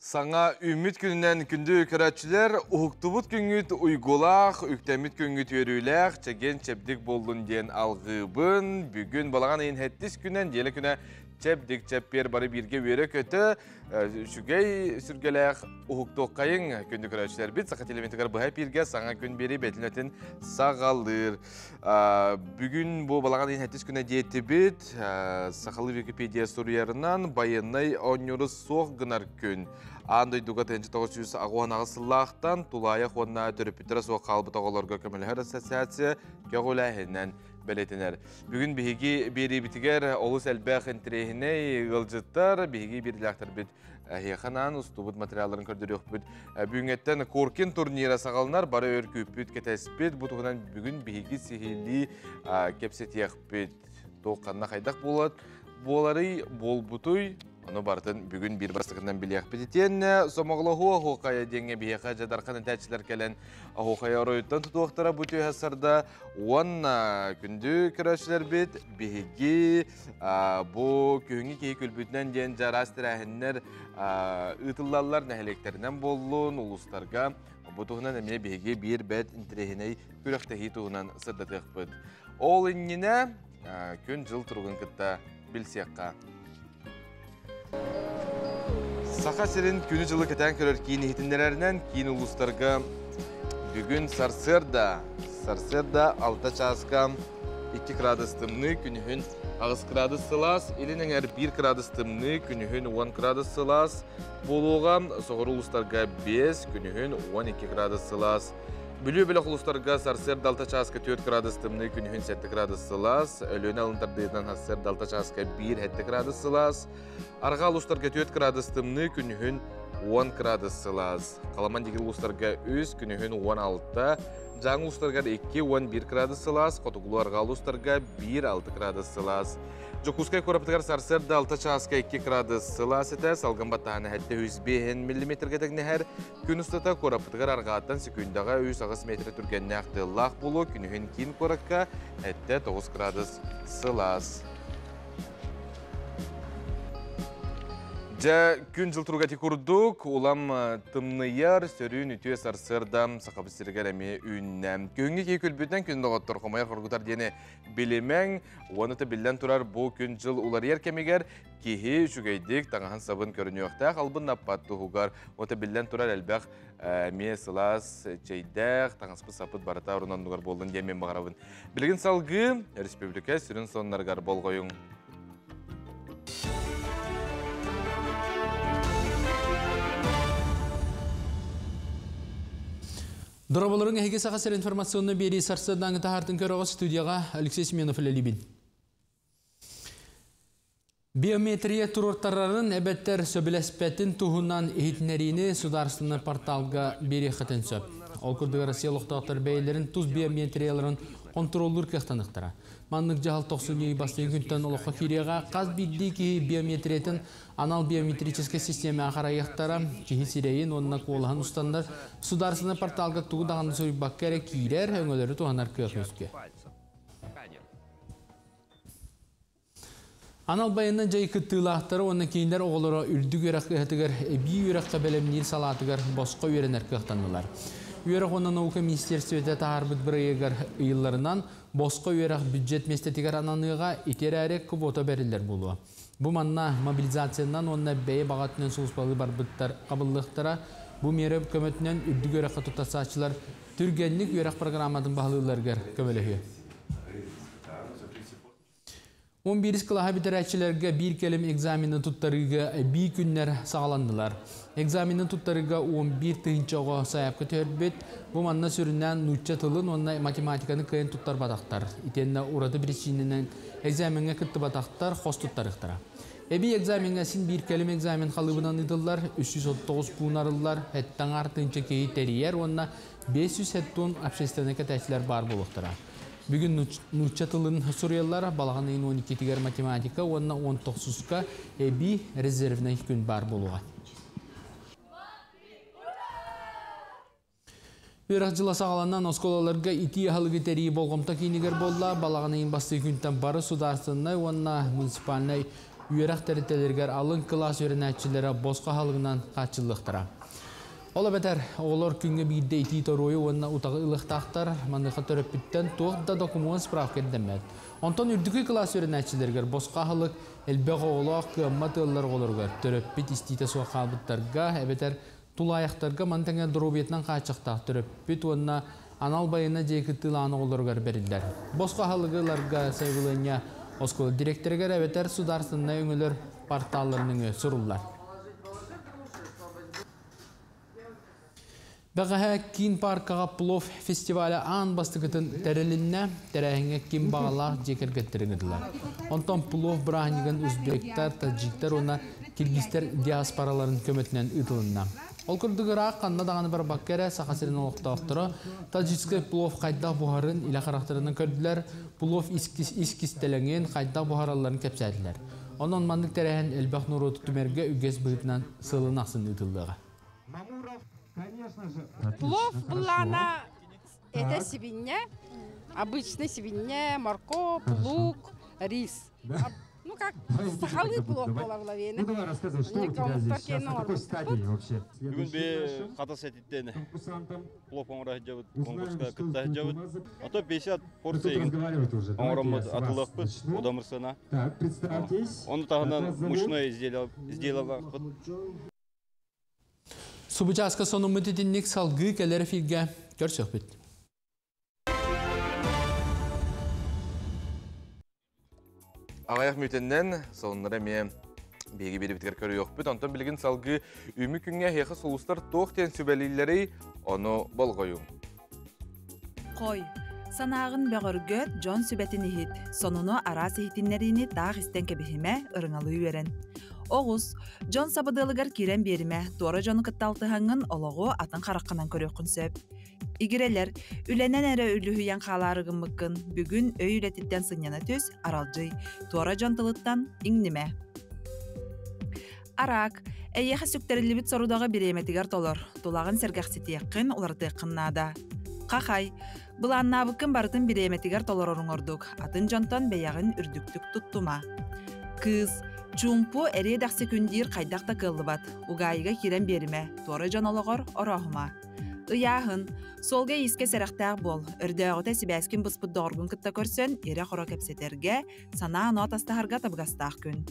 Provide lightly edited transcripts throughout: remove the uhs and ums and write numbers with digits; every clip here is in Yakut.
Саҥа үүммүт күнүнэн күндү көрөөччүлэр, уһуктубут күҥҥүт уйгулаах, үктэммит күҥҥүт үөрүүлээх, чэгиэн-чэбдик буоллун диэн алҕыыбын. Бүгүн балаҕан ыйын сэттис күнэ, нэдиэлэ күнэ чэбдик чэппиэр бары бииргэ үөрэ-көтө, үчүгэй сүргэлээх уһуктуоххайыҥ күндү көрөөччүлэрбит Саха телевизорыгар быһа эпииргэ саҥа күн биэрии бэтин саҕалыыр. Бүгүн бу балаҕан ыйын сэттис күнэ диэтибит. Сахалыы Википедия суруйарынан байыаннай оонньууру суох гынар күн. Аан дойдуга 1998 сыллаахтан тулаайах уонна төрөппүттэрэ суох хаалбыт оҕолорго көмөлөһөр ассоциация көҕүлээһининэн бэлиэтэнэр. Бүгүн биһиги биэриибитигэр олус элбэх интэриэһинэй ыалдьыттар, биһиги биирдиилээхтэрбит эһиэхэ анаан устубут материалларын көрдөрүөхпүт. Бүгүҥҥэттэн Коркин турнира саҕаланар, бары өр күүппүт, кэтэспит. Бу туһунан бүгүн биһиги сиһилии кэпсэтиэхпит. Туох ханна хайдах буоларый, буолбутуй, ону барытын бүгүн биир бастакынан билиэхпит. Итиэннэ сомоҕолоһуу оһуохайа диэҥҥэ биһиэхэ дьадархан этээччилэр кэлэн оһуохайа оройуттан тутуохтара бу түөһэ сарда. Уонна күндү көрөөччүлэрбит биһиги бу күһүҥҥү киһи күлбүтүнэн диэн дьараас тэрээһиннэр ыытыллаллар нэһилиэктэринэн буоллун, улуустарга. Бу туһунан эмиэ биһиги биир бэрт интэриэһинэй күрэхтэһии туһунан сырдатыахпыт. Ол иннинэ күн-дьыл туругун кытта билсиэххэ. Саха сирин күнү-дьылы кэтээн көрөр киин иһитиннэрэринэн киин улуустарга бүгүн сарсыарда сарсыарда 6 чааска 2 градус тымныы, күнүһүн 8 градус сылаас, илин эҥэр 1 градус тымныы, күнүһүн 10 градус сылаас буолуоҕа, соҕуруу улуустарга 5, күнүһүн 12 градус сылаас. Бүлүү бөлөх улуустарга сарсыарда 6 чааска 4 градус тымныы, күнүһүн 7 градус сылаас, Өлүөнэ алын тардыытынан сарсыарда 6 чааска 1 7 градус сылаас, Арҕаа улуустарга 4 градус тымныы, күнүһүн 10 градус сылаас. Халаман диэки улуустарга 3, күнүһүн 16, Дьааҥы улуустарыгар 2, 11 градус сылаас, хотугулуу арҕаа улуустарга 1, 6 градус сылаас. Дьокуускай куорапытыгар сарсыарда 6 чааска 2 градус сылаас этэ, салгын баттааһына 705 миллиметргэ тэҥнэһэр. Күн устата куораппытыгар арҕааттан секундаҕа 3-8 метр түргэннээх тыаллаах буолуо, күнүһүн киин куоракка 7-9 градус сылаас. Дьэ, күн-дьыл туруга ити курдук, улам тымныйар, сөрүүн үтүө сарсыарда Сахабыт сиригэр эмиэ үүннэ. Күһүҥҥү киһи күлбүтүнэн күн доҕоттор хомойор хоргутар диэни билимэҥ. Уонна биллэн турар, бу күн-дьыл уларыйар кэмигэр киһи үчүгэйдик таҥаһын-сабын көрүнүөхтээх, албыннаппат туһугар. Ота биллэн турар элбэх эмиэ сылаас чэйдээх, таҥаспыт-саппыт барыта орун оннугар буоллун диэн мен баҕарабын. Билигин салгыы республика сүрүн сонуннарыгар болҕойуҥ. Дороболорун эһиги Саха сир информационный биэрии сарсыардааҥы таһаартын көрөҕө студияҕа Алексей Семенов үлэлиибин. Биометрия туруортарарын эбэтэр сөбүлэспэтин туһунан иһитиннэриини судаарыстыбаннай порталга биэриэххитин сөп. Ол курдук Россия олохтоохтор бэйэлэрин тус биометрияларын хонтуруоллуур кыахтаныахтара. Маннык дьаһал тохсунньу бастакы күнтэн олоххо киириэҕэ хас биирдии киһи биометриятын анал биометрическэй систиэмэҕэ харайыахтара, киһи сирэйин уонна куолаһын устаннар судаарыстыбаннай порталга тугу даҕаны суруйбакка эрэ киирэр, өҥөлөрү туһанар кыах үөскүө. Анал байыаннай дьайыы кыттыылаахтара уонна кинилэр оҕолоро үрдүк үөрэх кыһатыгар эбии үөрэххэ бэлэмниир салаатыгар босхо үөрэнэр кыахтаннылар. Үөрэх уонна наука министиэристибэтэ таһаарбыт бырайыагар ыйылларынан, босхо үөрэх бюджет миэстэтигэр ананыаҕа, ити эрээри квота бэриллэр буолуо. Бу манна мобилизациянан уонна бэйэ баҕа өттүнэн сулууспалыы барбыттар хабыллыахтара. Бу миэрэ көмөтүнэн үрдүк үөрэххэ туттарсааччылар түргэнник үөрэх программатын баһылыылларыгар көмөлөһүө. 11 кылааһы бүтэрээччилэргэ биир кэлим экзамены туттарыыга эбии күннэр саҕаланнылар. Экзамены туттарыыга 11 тыһыынча оҕо сайаапка түһэрбит. Бу манна сүрүннээн нуучча тылын уонна математиканы кыайан туттарбатахтар. Итиэннэ ураты биричиинэнэн экзамеҥҥа кыттыбатахтар хос туттарыахтара. Эбии экзамеҥҥа син биир кэлим экзамен халыыбынан ыытыллар, 339 пуун арыллар, эттэн тыһыынча киһи тэрийэр уонна 570 общественнай кэтээччилэр баар буолуохтара. Бүгүн нуучча тылын суруйаллар, балаҕан ыйын 12-тигэр математика уонна 19-ка эбии резервнэй күн баар буолуоҕа. Үөрэх дьыла саҕаланан оскуолаларга итии аһылыгы тэрийии болҕомто киинигэр буолла. Балаҕан ыйын бастакы күнтэн бары судаарыстыбаннай уонна муниципальнай Үөрэх тэрилтэлэригэр алын кылаас үөрэнээччилэрэ босхо аһылыгынан хааччыллыахтара. Ол эбэтэр, оҕолор күҥҥэ биирдэ итии торуойу уонна утаҕы ылыахтаахтар, маныаха төрөппүттэн туох да докумуон справка ирдэммэт. Онтон үрдүкү кылаас үөрэнээччилэригэр босхо аһылык элбэх оҕолоох кыаммат ыаллар оҕолоругар, төрөппүт истиитэ суох хаалбыттарга эбэтэр тулаайахтарга маны тэҥэ доруобуйатынан хааччахтаах төрөппүт уонна анал байыаннай дьиэ кыттыылаан оҕолоругар бэриллэр. Босхо аһылыгы ыларга сайабылыанньа оскуола дириэктэригэр эбэтэр судаарыстыбаннай өҥөлөр порталларын нөҥүө суруллар. Бэҕэһээ киин пааркаҕа плов фестиваля аан бастакытын тэрилиннэ. Тэрээһиҥҥэ ким баҕалаах дьиэ кэргэттэрин ыҥырдылар. Онтон плов бырааһынньыгын узбектар, таджиктар уонна киргизтэр диаспораларын көмөтүнэн ыытылынна. Ол курдук ыраах ханна даҕаны барбакка эрэ Саха сирин олохтоохторо таджикскай плов хайдах буһарын илэ харахтарынан көрдүлэр, плов ис кистэлэҥин хайдах буһаралларын кэпсээтилэр. Онон маннык тэрээһин элбэх норуоту түмэргэ үгэс быһыытынан сылын ахсын ыытыллыаҕа. Плов былаана это свинья, обычный свинья, морковь, лук, рис. Ну как сахалыы плов буолар лавина. Ну давай рассказывай, что у тебя здесь сейчас, на какой стадии вообще? Бүгүн би хатас этиттен плов оҥоро сылдьабыт, конкурска кытта сылдьабыт. А то 50 порция оҥороммут атылыахпыт удамыр сыана. Так, представьтесь. Ону таһынан мучное изделие сделалаахпыт. Субучааска сонуммут итинник салгыы кэлэр эфиргэ көрсөхпүт. Аҕыйах мүтэннэн сонуннары эмиэ биһиги биэрбитигэр көрүөхпүт. Онтон билигин салгыы үмү күҥҥэ эһиэхэ сулустар туох диэн сүбэлииллэрий, ону болҕойуҥ. Хой, санааҕын бөҕөргөт, дьон сүбэтин иһит, сонуну араас иһитиннэриини таах истэн кэбиһимэ, ырыҥалыы үөрэн. Оҕус, дьон сабыдыалыгар киирэн биэримэ, туора дьону кытта алтыһаҥҥын олоҕу атын хараххынан көрүөххүн сөп. Игирэлэр, үлэнэн эрэ үлүһүйэн хаалаары гыммыккын, бүгүн өй үлэтиттэн сынньана түс, аралдьый, туора дьон тылыттан иҥнимэ. Араак, эйиэхэ сүктэриллибит сорудаҕы бириэмэтигэр толор, тулаҕын сэргэхситиэххин, уларытыаххын наада. Хахай, былааннаабыккын барытын бириэмэтигэр толороруҥ ордук, атын дьонтон бэйэҕин үрдүктүк туттума. Кыыс, чуумпу эриэ-дэхси күн диир хайдах да кыаллыбат, угаайыга киирэн биэримэ, туора дьон олоҕор орооһума. Ыйааһын, суолга-иискэ сэрэхтээх буол, өрдөөҕүтэ сибээскин быспыт доҕоргун кытта көрсөн ирэ-хоро кэпсэтэргэ, санаа-оноо атастаһарга табыгастаах күн.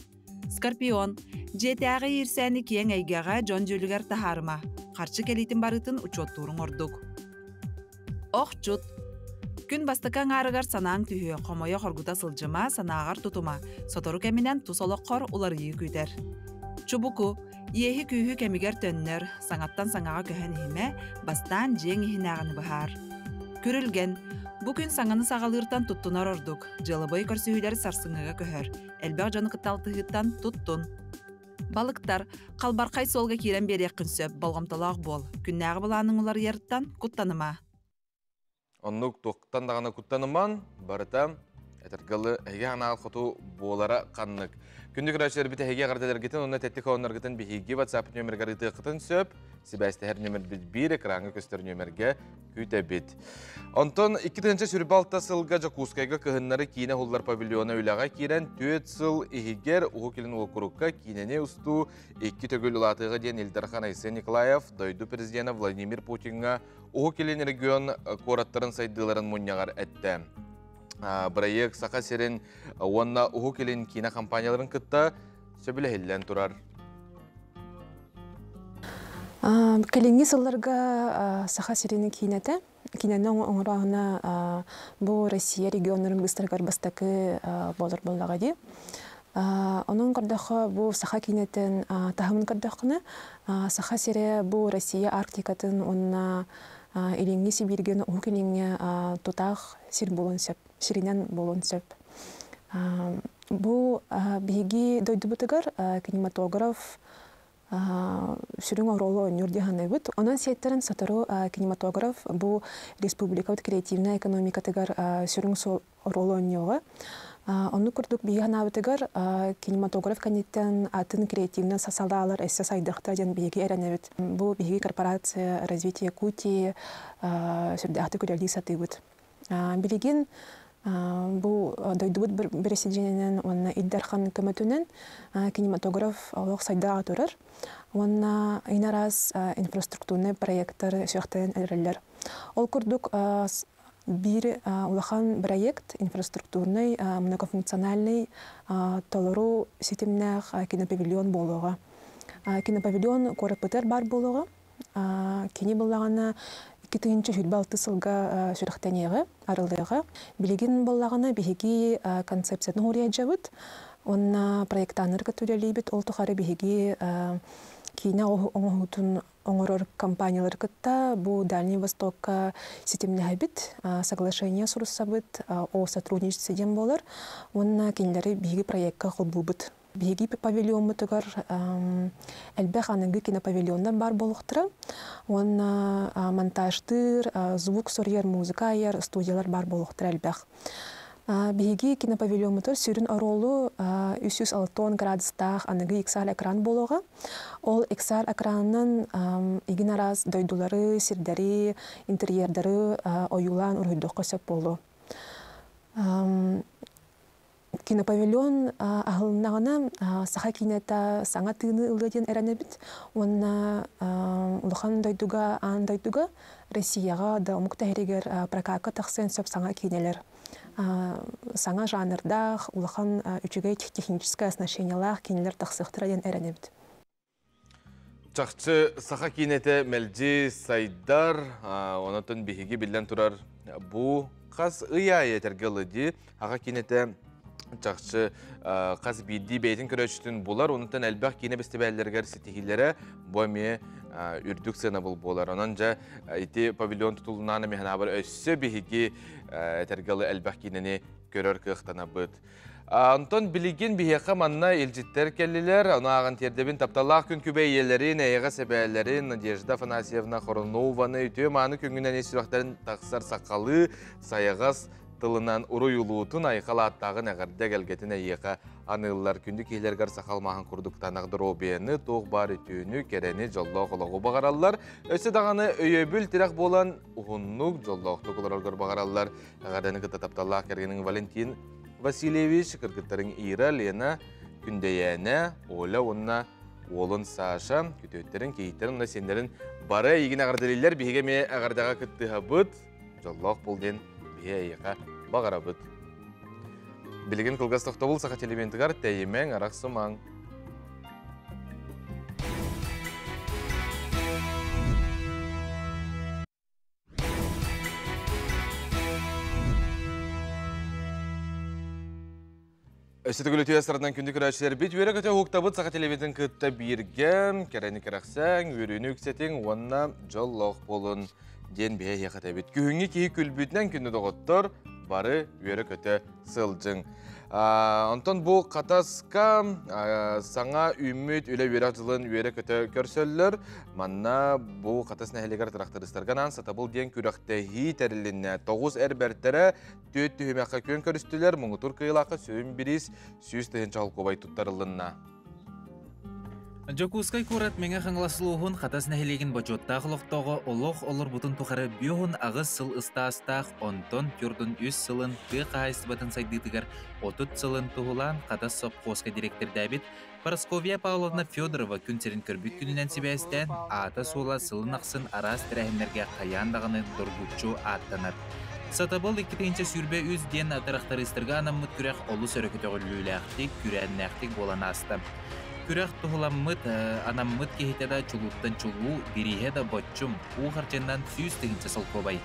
Скорпион, дьиэтээҕи иирсээни киэҥ эйгэҕэ дьон дьүүлүгэр таһаарыма, харчы кэлиитин барыытын учуоттууруҥ ордук. Охчут. Күн бастакы аҥаарыгар санааҥ түһүө, хомойо-хоргута сылдьыма, санааҕар тутума, сотору кэминэн тус олоххор уларыйыы күүтэр. Чубуку, иэһи-күүһү кэмигэр төннөр, саҥаттан саҥаҕа көһөн иһимэ, бастаан дьиэҥ иһинээҕини быһаар. Күрүлгэн, бу күн саҥаны саҕалыыртан туттунар ордук, дьыалабыай көрсүһүүлэр сарсыҥҥыга көһөр. Элбэх дьону кытта алтыһыыттан туттун. Балыктар, халбархай суолга киирэн биэриэххин сөп, болҕомтолоох буол. Күннээҕи былааныҥ уларыйарыттан куттаныма. Оннук туохтан даҕаны куттаныман, барыта этэргалы эһиги анаал хоту буолара ханнык. Күндү көрөөччүлэрбит эһиги эҕэрдэлэргитин уонна тэттик хоһоонноргутун биһиги WhatsApp нөмергар ыытыаххытын сөп. Сибээстэһэр нөмербит биир экраҥҥа көстөр нөмергэ күүтэбит. Онтон 2026 сылга Дьокуускайга кыһыннары киинэ уһуллар павильона үлэҕэ киирэн, 4 сыл иһигэр Уһук Илин уокурукка киинэни устуу икки төгүл улаатыаҕа диэн Ил Дархан Айсен Николаев дойду президенэ Владимир Путиҥҥа Уһук Илин регион куораттарын сайдыыларын мунньаҕар эттэ. Бырайыак Саха сирин уонна Уһук Илин киинэ компанияларын кытта сөбүлэһиллэн турар. Кэлиҥҥи сылларга Саха сирин киинэтэ, киинэни оҥорооһуна бу Россия регионнарын быыстарыгар бастакы буолар буоллаҕа дии. Онон көрдөххө, бу саха киинэтин таһымын көрдөххүнэ, Саха сирэ бу Россия Арктикатын уонна Илиҥҥи Сибииргэ, Уһук Илиҥҥэ тутаах сир буолуон сөп, сиринэн буолуон сөп. Бу биһиги дойдубутугар кинематограф сүрүн оруолу оонньуур дии саныыбыт. Онон сиэттэрэн сотору кинематограф бу республикабыт креативнай экономикатыгар сүрүн оруолу оонньуоҕа. Оннук курдук биһиги санаабытыгар кинематограф кэнниттэн атын креативнай салаалар өссө сайдыахта диэн биһиги эрэнэбит. Бу биһиги корпорация развитие Якутии сүрдээхтик үлэлии сатыыбыт. Билигин Бу дойдубут бэрэсидьиэнинэн уонна Ил Дархан көмөтүнэн кинематограф олох сайда турар. Уонна ин араас инфраструктурнай проекттар сүрэхтэнэн эрэллэр. Ол курдук биир улахан проект инфраструктурнай многофункциональный толору ситимнээх кинопавильон буолуоҕа. Кинопавильон куораппытыгар баар буолуоҕа. Кини буллаҕына 2026 сылга сүрэхтэниэҕэ, арыллыаҕа. Билигин буоллаҕына биһиги концепциятын уһуруйадьабыт уонна проектаннарга үлэлиибит. Ол тухары биһиги киинэ оҥоһуутун оҥорор компаниялары кытта бу Дальний Востокка ситимнэһэбит, соглашение суруссабыт о сотрудничестве диэн буолар уонна кинилэри биһиги проекка холбуубут. Биһиги павильоммутугар элбэх аныгы кинопавильоннар баар буолуохтара уонна монтажтыыр, звук суруйар, музыка айар студиялар баар буолуохтара элбэх. Биһиги кинопавильоммутугар сүрүн оруолу 360 градустаах аныгы XR экран буолуоҕа. Ол XR экранынан игин араас дойдулары, сирдэри, интерьердары ойуулаан уруһуйдуохха сөп буолуо. Кинопавильон аһылыннаҕына саха киинэтэ саҥа тыыны ылыа диэн эрэнэбит уонна улахан дойдуга, аан дойдуга, Россияҕа да омук тэһэригэр прокакка тахсыан сөп саҥа киинэлэр саҥа жанрдаах, улахан үчүгэй техническое оснащениелаах киинэлэр тахсыахтара диэн эрэнэбит. Чахчы саха киинэтэ мэлдьи сайдар, онотон биһиги биллэн турар бу хас ый аайы этэргэ ылы дии. Аха киинэтэ чахчы хас биирдии бэйэтин көрөөччүтүн булар, онтон элбэх киинэ бэстибээллэригэр ситиһиилэрэ бу эмиэ үрдүк сыанабыл буолар. Онон дьэ ити павильон тутулунаан эмиэ өссө биһиги этэргэ ылы элбэх киинэни көрөр кыахтанабыт. Онтон билигин биһиэхэ манна илдьиттэр кэллилэр. Ону ааҕан тиэрдэбин тапталлаах күн күбэй ийэлэрин, эйэҕэс эбээлэрин Надежда Афанасьевна Хоронованы үтүө мааны күҥҥүнэн ис сүрэхтэрин тахсар сахалыы сайаҕас тылынан уруй улуутун айхал ааттааҕын эҕэрдэ эгэлгэтин эйиэхэ аныыллар. Күндү киһилэргэр сахал маһын курдук танах доруобуйаны, туох баар үтүөнү, кэрэни, дьоллоох олоҕу баҕараллар. Өссө даҕаны өйөбүл тирэх буолан уһуннук, дьоллоохтук олороргор баҕараллар. Эҕэрдэни кытта тапталлаах кэргэниҥ Валентин Васильевич, кыргыттарыҥ Ира, Лена, Күндэйээнэ, Оля уонна уолун Саша, күтүөттэрин, кийииттэрин уонна сиэннэрин бары эйигин эҕэрдэлииллэр. Биһиги эмиэ эҕэрдэҕэ кыттыһабыт. Дьоллоох буол диэн биһи эйиэхэ баҕарабыт. Билигин кылгас тохтобул саха телевизионтыгар тэйимэҥ, арахсымаҥ. Өссө төгүл үтүө саратынан күндү көрөөччүлэрбит үөрэ-көтө уһуктабыт саха телевизион кытта бииргэ кэрэни кэрэхсээҥ, үөрүүнү үксэтиҥ уонна дьоллоох буолун диэн биһэ эһиэхэ Күһүҥҥү киһи күлбүтүнэн күндү доҕоттор бары үөрэ-көтө сылдьыҥ. Онтон бу Хатаска саҥа үүммүт үлэ-үөрэх дьылын үөрэ-көтө көрсөллөр. Манна бу Хатас нэһилиэгэр тырахтарыстарга анаан Сатабыл диэн күрэхтэһии тэрилиннэ. 9 эр бэртэрэ түөрт түһүмэххэ күөн көрүстүлэр. Муҥутуур кыайыылаахха сүрүн бириис 100 тыһыынча холкуобай туттарылынна. Дьокуускай куорат Мэҥэ Хаҥалас улууһун Хатас нэһилиэгин бочуоттаах олохтооҕо олох олорбутун тухары 58 сыл ыстаастаах, онтон Тюрдун үс сылын тыа хаһаайыстыбатын сайдыытыгар 30 сылын туһулаан Хатас сопхуоска дириэктэрдээбит Парасковья Павловна Федорова күн сирин көрбүт күнүнэн сибээстээн, аата-суола сылын ахсын араас тэрээһиннэргэ хайаан даҕаны доргуччу ааттанар. Сатабыл 2023 диэн тырахтарыыстарга анаммыт күрэх олус өрө көтөҕүллүүлээхтик, күрээннээхтик буолан ааста. Күрэх туһуламмыт, анаммыт киһитэ да чулууттан чулуу, бирииһэ да боччум, уу харчыннан 100 тыһыынча солкуобай.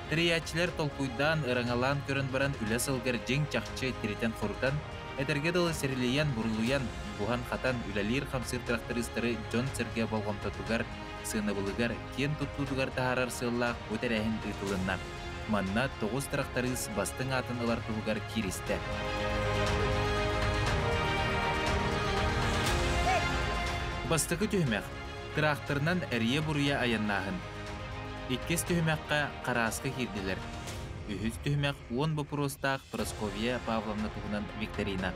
Тэрийээччилэр толкуйдаан, ыраҥалаан көрөн баран үлэ сылгар дьиҥ-чахчы тиритэн-хорутан, этэргэ дылы сирилийэн, бурулуйан, буһан-хатан үлэлиир-хамсыыр тырахтарыыстары дьон-сэргэ болҕомтотугар, сыанабылыгар, киэн туттуутугар таһаарар сыаллаах бу тэрээһин ыытылынна. Манна 9 тырахтарыыс бастыҥ аатын ылар туһугар кииристэ. Бастакы түһүмэх тыраахтарынан эрийэ-буруйа айаннааһын. Иккис түһүмэххэ харааска киирдилэр. Үһүс түһүмэх 10 боппуруостаах Прасковья Павловна туһунан викторина.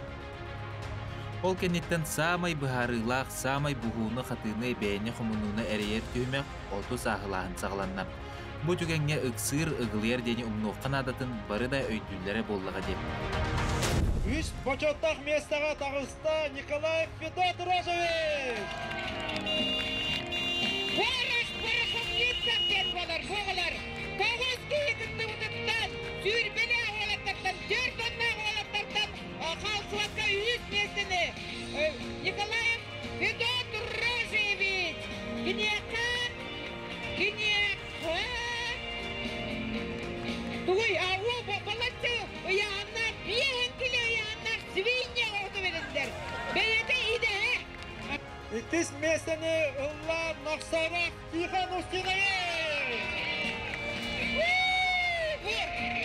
Ол кэнниттэн саамай быһаарыылаах, саамай буһууну-хатыыны, бэйэни хомунууну эрэйэр түһүмэх 30 ааһылааһын саҕаланна. Бу түгэҥҥэ ыксыыр, ыгылыйар диэни умнуохха наадатын бары да өйдүүллэрэ буоллаҕа дии. Үс бочуоттаах миэстэҕэ таҕыста Николай Федот Розович! Порох пороховницах диэн буолар буолар. Тоҕус киһи кыттыбытыттан, сүүрбэлээх уолаттартан, түөрт уоннаах уолаттартан хаалсыбакка үс миэстэни Николаев Федот Рожевич! Киниэхэ, киниэхэ тугуй, уу балачча ыйааһыннаах, биэһин кило ыйааһыннаах свинья оҕото бэриллэр. Бэйэтэ идэһэ. Иккис миэстэни ылла Нахсаров Тихон Устинович! Бу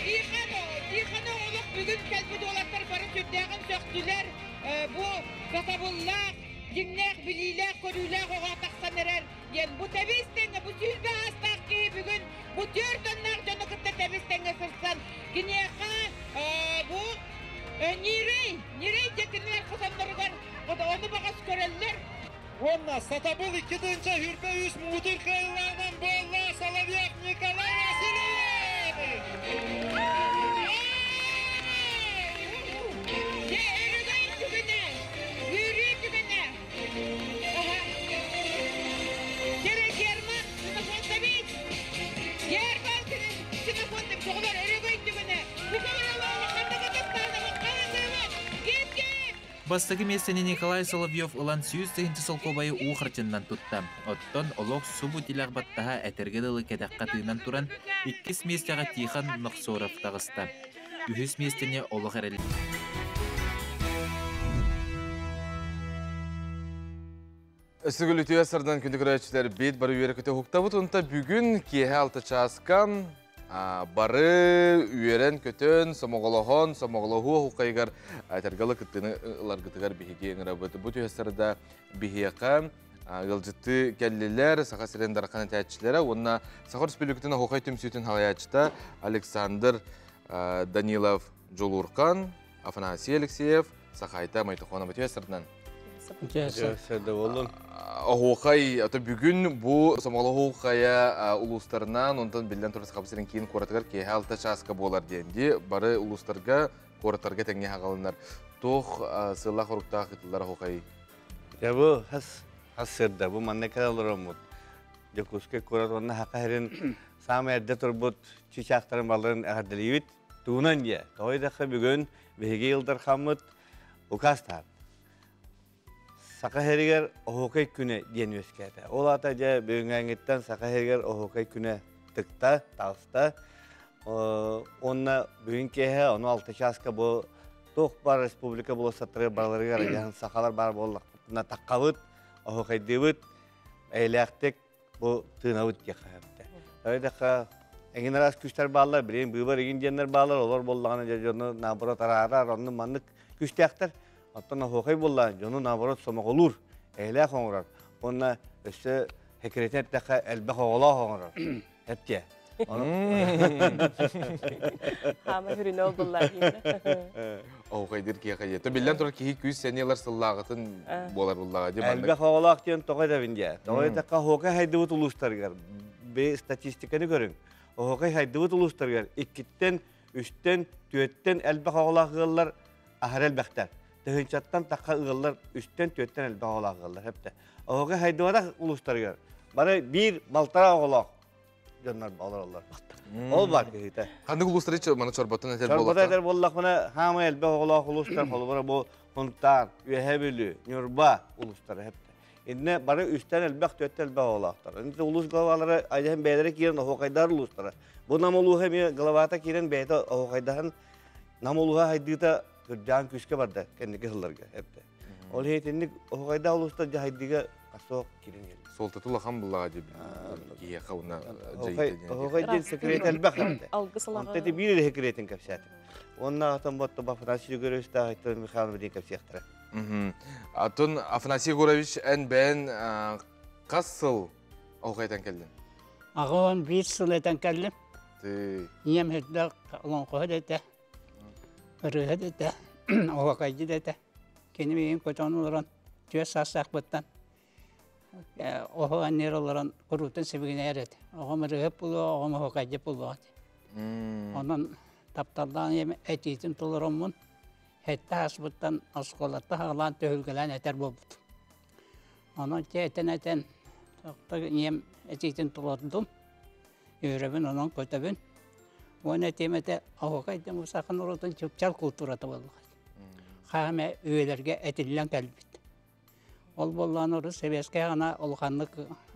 Тихон, Тихоны олох бүгүн кэлбит уолаттар бары сүрдээҕин сөхтүлэр. Бу сатабыллаах, дьиҥнээх билиилээх-көрүүлээх оҕо тахсан эрэр диэн бу тэбис тэҥҥэ, бу сүүрбэ аастаах киһи бүгүн бу түөрт оннаах дьону кытта тэбис тэҥҥэ сырсан киниэхэ бу ньирэй, ньирэй дьэ кинилэр хотонноругар ону баҕас көрөллөр. Уонна Сатабыл икки тыһыынча сүүрбэ үс муҥутуур кыайыылааҕынан буолла Соловьев Николай Васильевич! Дьэ, өрөгөй түгэнэ, үөрүү түгэнэ. Дьэ, Герман Ксенофонтович! Герман Ксенофонтович, оҕолор өрөгөй түгэнэ. Бастакы миэстэни Николай Соловьев ылан 100 тыһыынча солкуобайы уу харчыннан тутта. Оттон олох субу тилэх баттаһа этэргэ дылы кэтэххэ тыынан туран, иккис миэстэҕэ Тихон Нохсоров таҕыста. Үһүс миэстэни олох эрэл. Өссө үтүө сардан күндү көрөөччүлэр бит бары үөрэ көтө уһуктабыт. Онта бүгүн киэһэ алта чааска бары үөрэн-көтөн, сомоҕолоһон, сомоҕолоһуу оһуохайыгар этэргалы кыттыыны ыларгытыгар биһиги ыҥырабыт. Бу түһэсэрда биһиэхэ ыалдьытты кэллилэр Саха сирин дархан этээччилэрэ уонна Саха Республикатын оһуохай түмсүүтүн халайааччыта Александр Данилов Дьулурхан, Афанасий Алексеев, Сахайта Майтохонова түһэсэрдинэн. Оһуохай, ото бүгүн бу Сомоҕолоһуу хайа улуустарынан, онтон биллэн турар Саха сирин киин куоратыгар киэһэ алта чааска буолар диэн ди бары улуустарга, куораттарга тэҥҥэ хаҕалынар. Туох сыллаах хоруктаах ытыллар оһуохай? Я бу хас хас сырда бу манна кэлэ олороммут. Дьокуускай куорат уонна Саха сирин саамай эрдэ турбут чыычаахтарын баларын эҕэрдэлиибит. Тугунан диэ, тоҕо диэтэххэ бүгүн биһиги Ил Дархаммыт указ таһаарда. Саха сиригэр оһуокай күнэ диэн үөскээтэ. Ол аата дьэ бүгүҥҥээҥҥиттэн Саха сиригэр оһуокай күнэ тыкта, таҕыста. Уонна бүгүн киэһэ ону алта чааска бу туох баар республика болуоссаттарыгар барыларыгар дьаһан сахалар баар буоллахпытына таххабыт, оһуокайдыыбыт, эйэлээхтик бу тыынабыт диэххэ сөптө. Тоҕо эҥин араас күүстэр бааллар, билигин быыбар игин диэннэр бааллар, олор буоллаҕына дьэ дьону наоборот араарар, онну маннык күүстээхтэр. Оттон оһуохай буолла дьону наоборот сомоҕолуур, эйэлээх оҥорор. Уонна өссө хэкирэтин эттэххэ элбэх оҕолоох оҥорор. Эптиэ. Хаама хүрүнэ ол буллар Оһуохайдыр киэхэ То биллэн турар киһи күүс сэниэлэр сыллааҕытын буолар буллаҕа ди Элбэх оҕолоох диэн тоҕо этэбин диэ. Тоҕо этэххэ оһуохай хайдыбыт улуустарыгар би статистиканы көрүҥ. Оһуохай хайдыбыт улуустарыгар иккиттэн, үстэн, түөттэн элбэх оҕолоох ыаллар аһара элбэхтэр. Тыһыынчаттан тахха ыаллар үстэн, түөттэн элбэх оҕолоох ыаллар хэптэ. Оһуохай хайдыбатах улуустарыгар бары биир балтараа оҕолоох дьоннор олороллор. Ол бар киһитэ. Ханнык улуустары маны чорботун этэр Чорботун этэр буоллахпына, хаамай элбэх оҕолоох улуустар, холобура бу Хунтаар, Үөһээ Бүлүү, Ньурба улуустара хэптэ. Инне бары үстэн элбэх, түөттэн элбэх оҕолоохтор. Инте улуус главалары айдаһын бэйэлэрэ киирэн оһуохайдар улуустара. Бу Нам улууһа эмиэ главата киирэн бэйэтэ оһуохайдаһан Нам улууһа хайдыыта кырдьаан күүскэ барда кэнники сылларга эптэ. Ол иһин итинник оһуохайдаах улуустар дьаһайдыыга хасоох киирэн кэллэ. Суолтата улахан буллаҕа дии киһиэхэ уонна Оһуохай диэн секрет элбэх эбитэ. Онто ити биир эрэ секретин кэпсээтим. Уонна атын ботто Афанасий Егоровичтаах Виктор Михайлович диэн кэпсиэхтэрэ. Атын Афанасий Егорович эн бэйэн хас сыл оһуохайтан кэллин? Аҕа биир сыл этэн кэллим. Ийэм үрдэх олоҥхоһут этэ, ырыаһыт этэ, оһуокайдьыт этэ. Кини миигин көтөҕөн олорон түөрт саастаахпыттан Оһо аннер олорон куруутун сибигинээр этэ. Оҕом ырыһып булуо, оҕом оһуокайдьыт булуо этэ. Онон тапталлаан ийэм этиитин толороммун, сэттэ ааспыттан оскуолаттан саҕалаан түһүлгэлээн этэр буолбутум. Онон дьэ этэн-этэн ийэм этиитин толордум. Үөрэбин, онон көтөбүн. Уонна этиэм этэ, оһуокай диэн бу саха норуотун чыпчаал култуурата буоллаҕа. Хаһан эмэ үйэлэргэ этиллэн кэлбит. Ол буоллаҕына урут сэбиэскэй аҕана улаханнык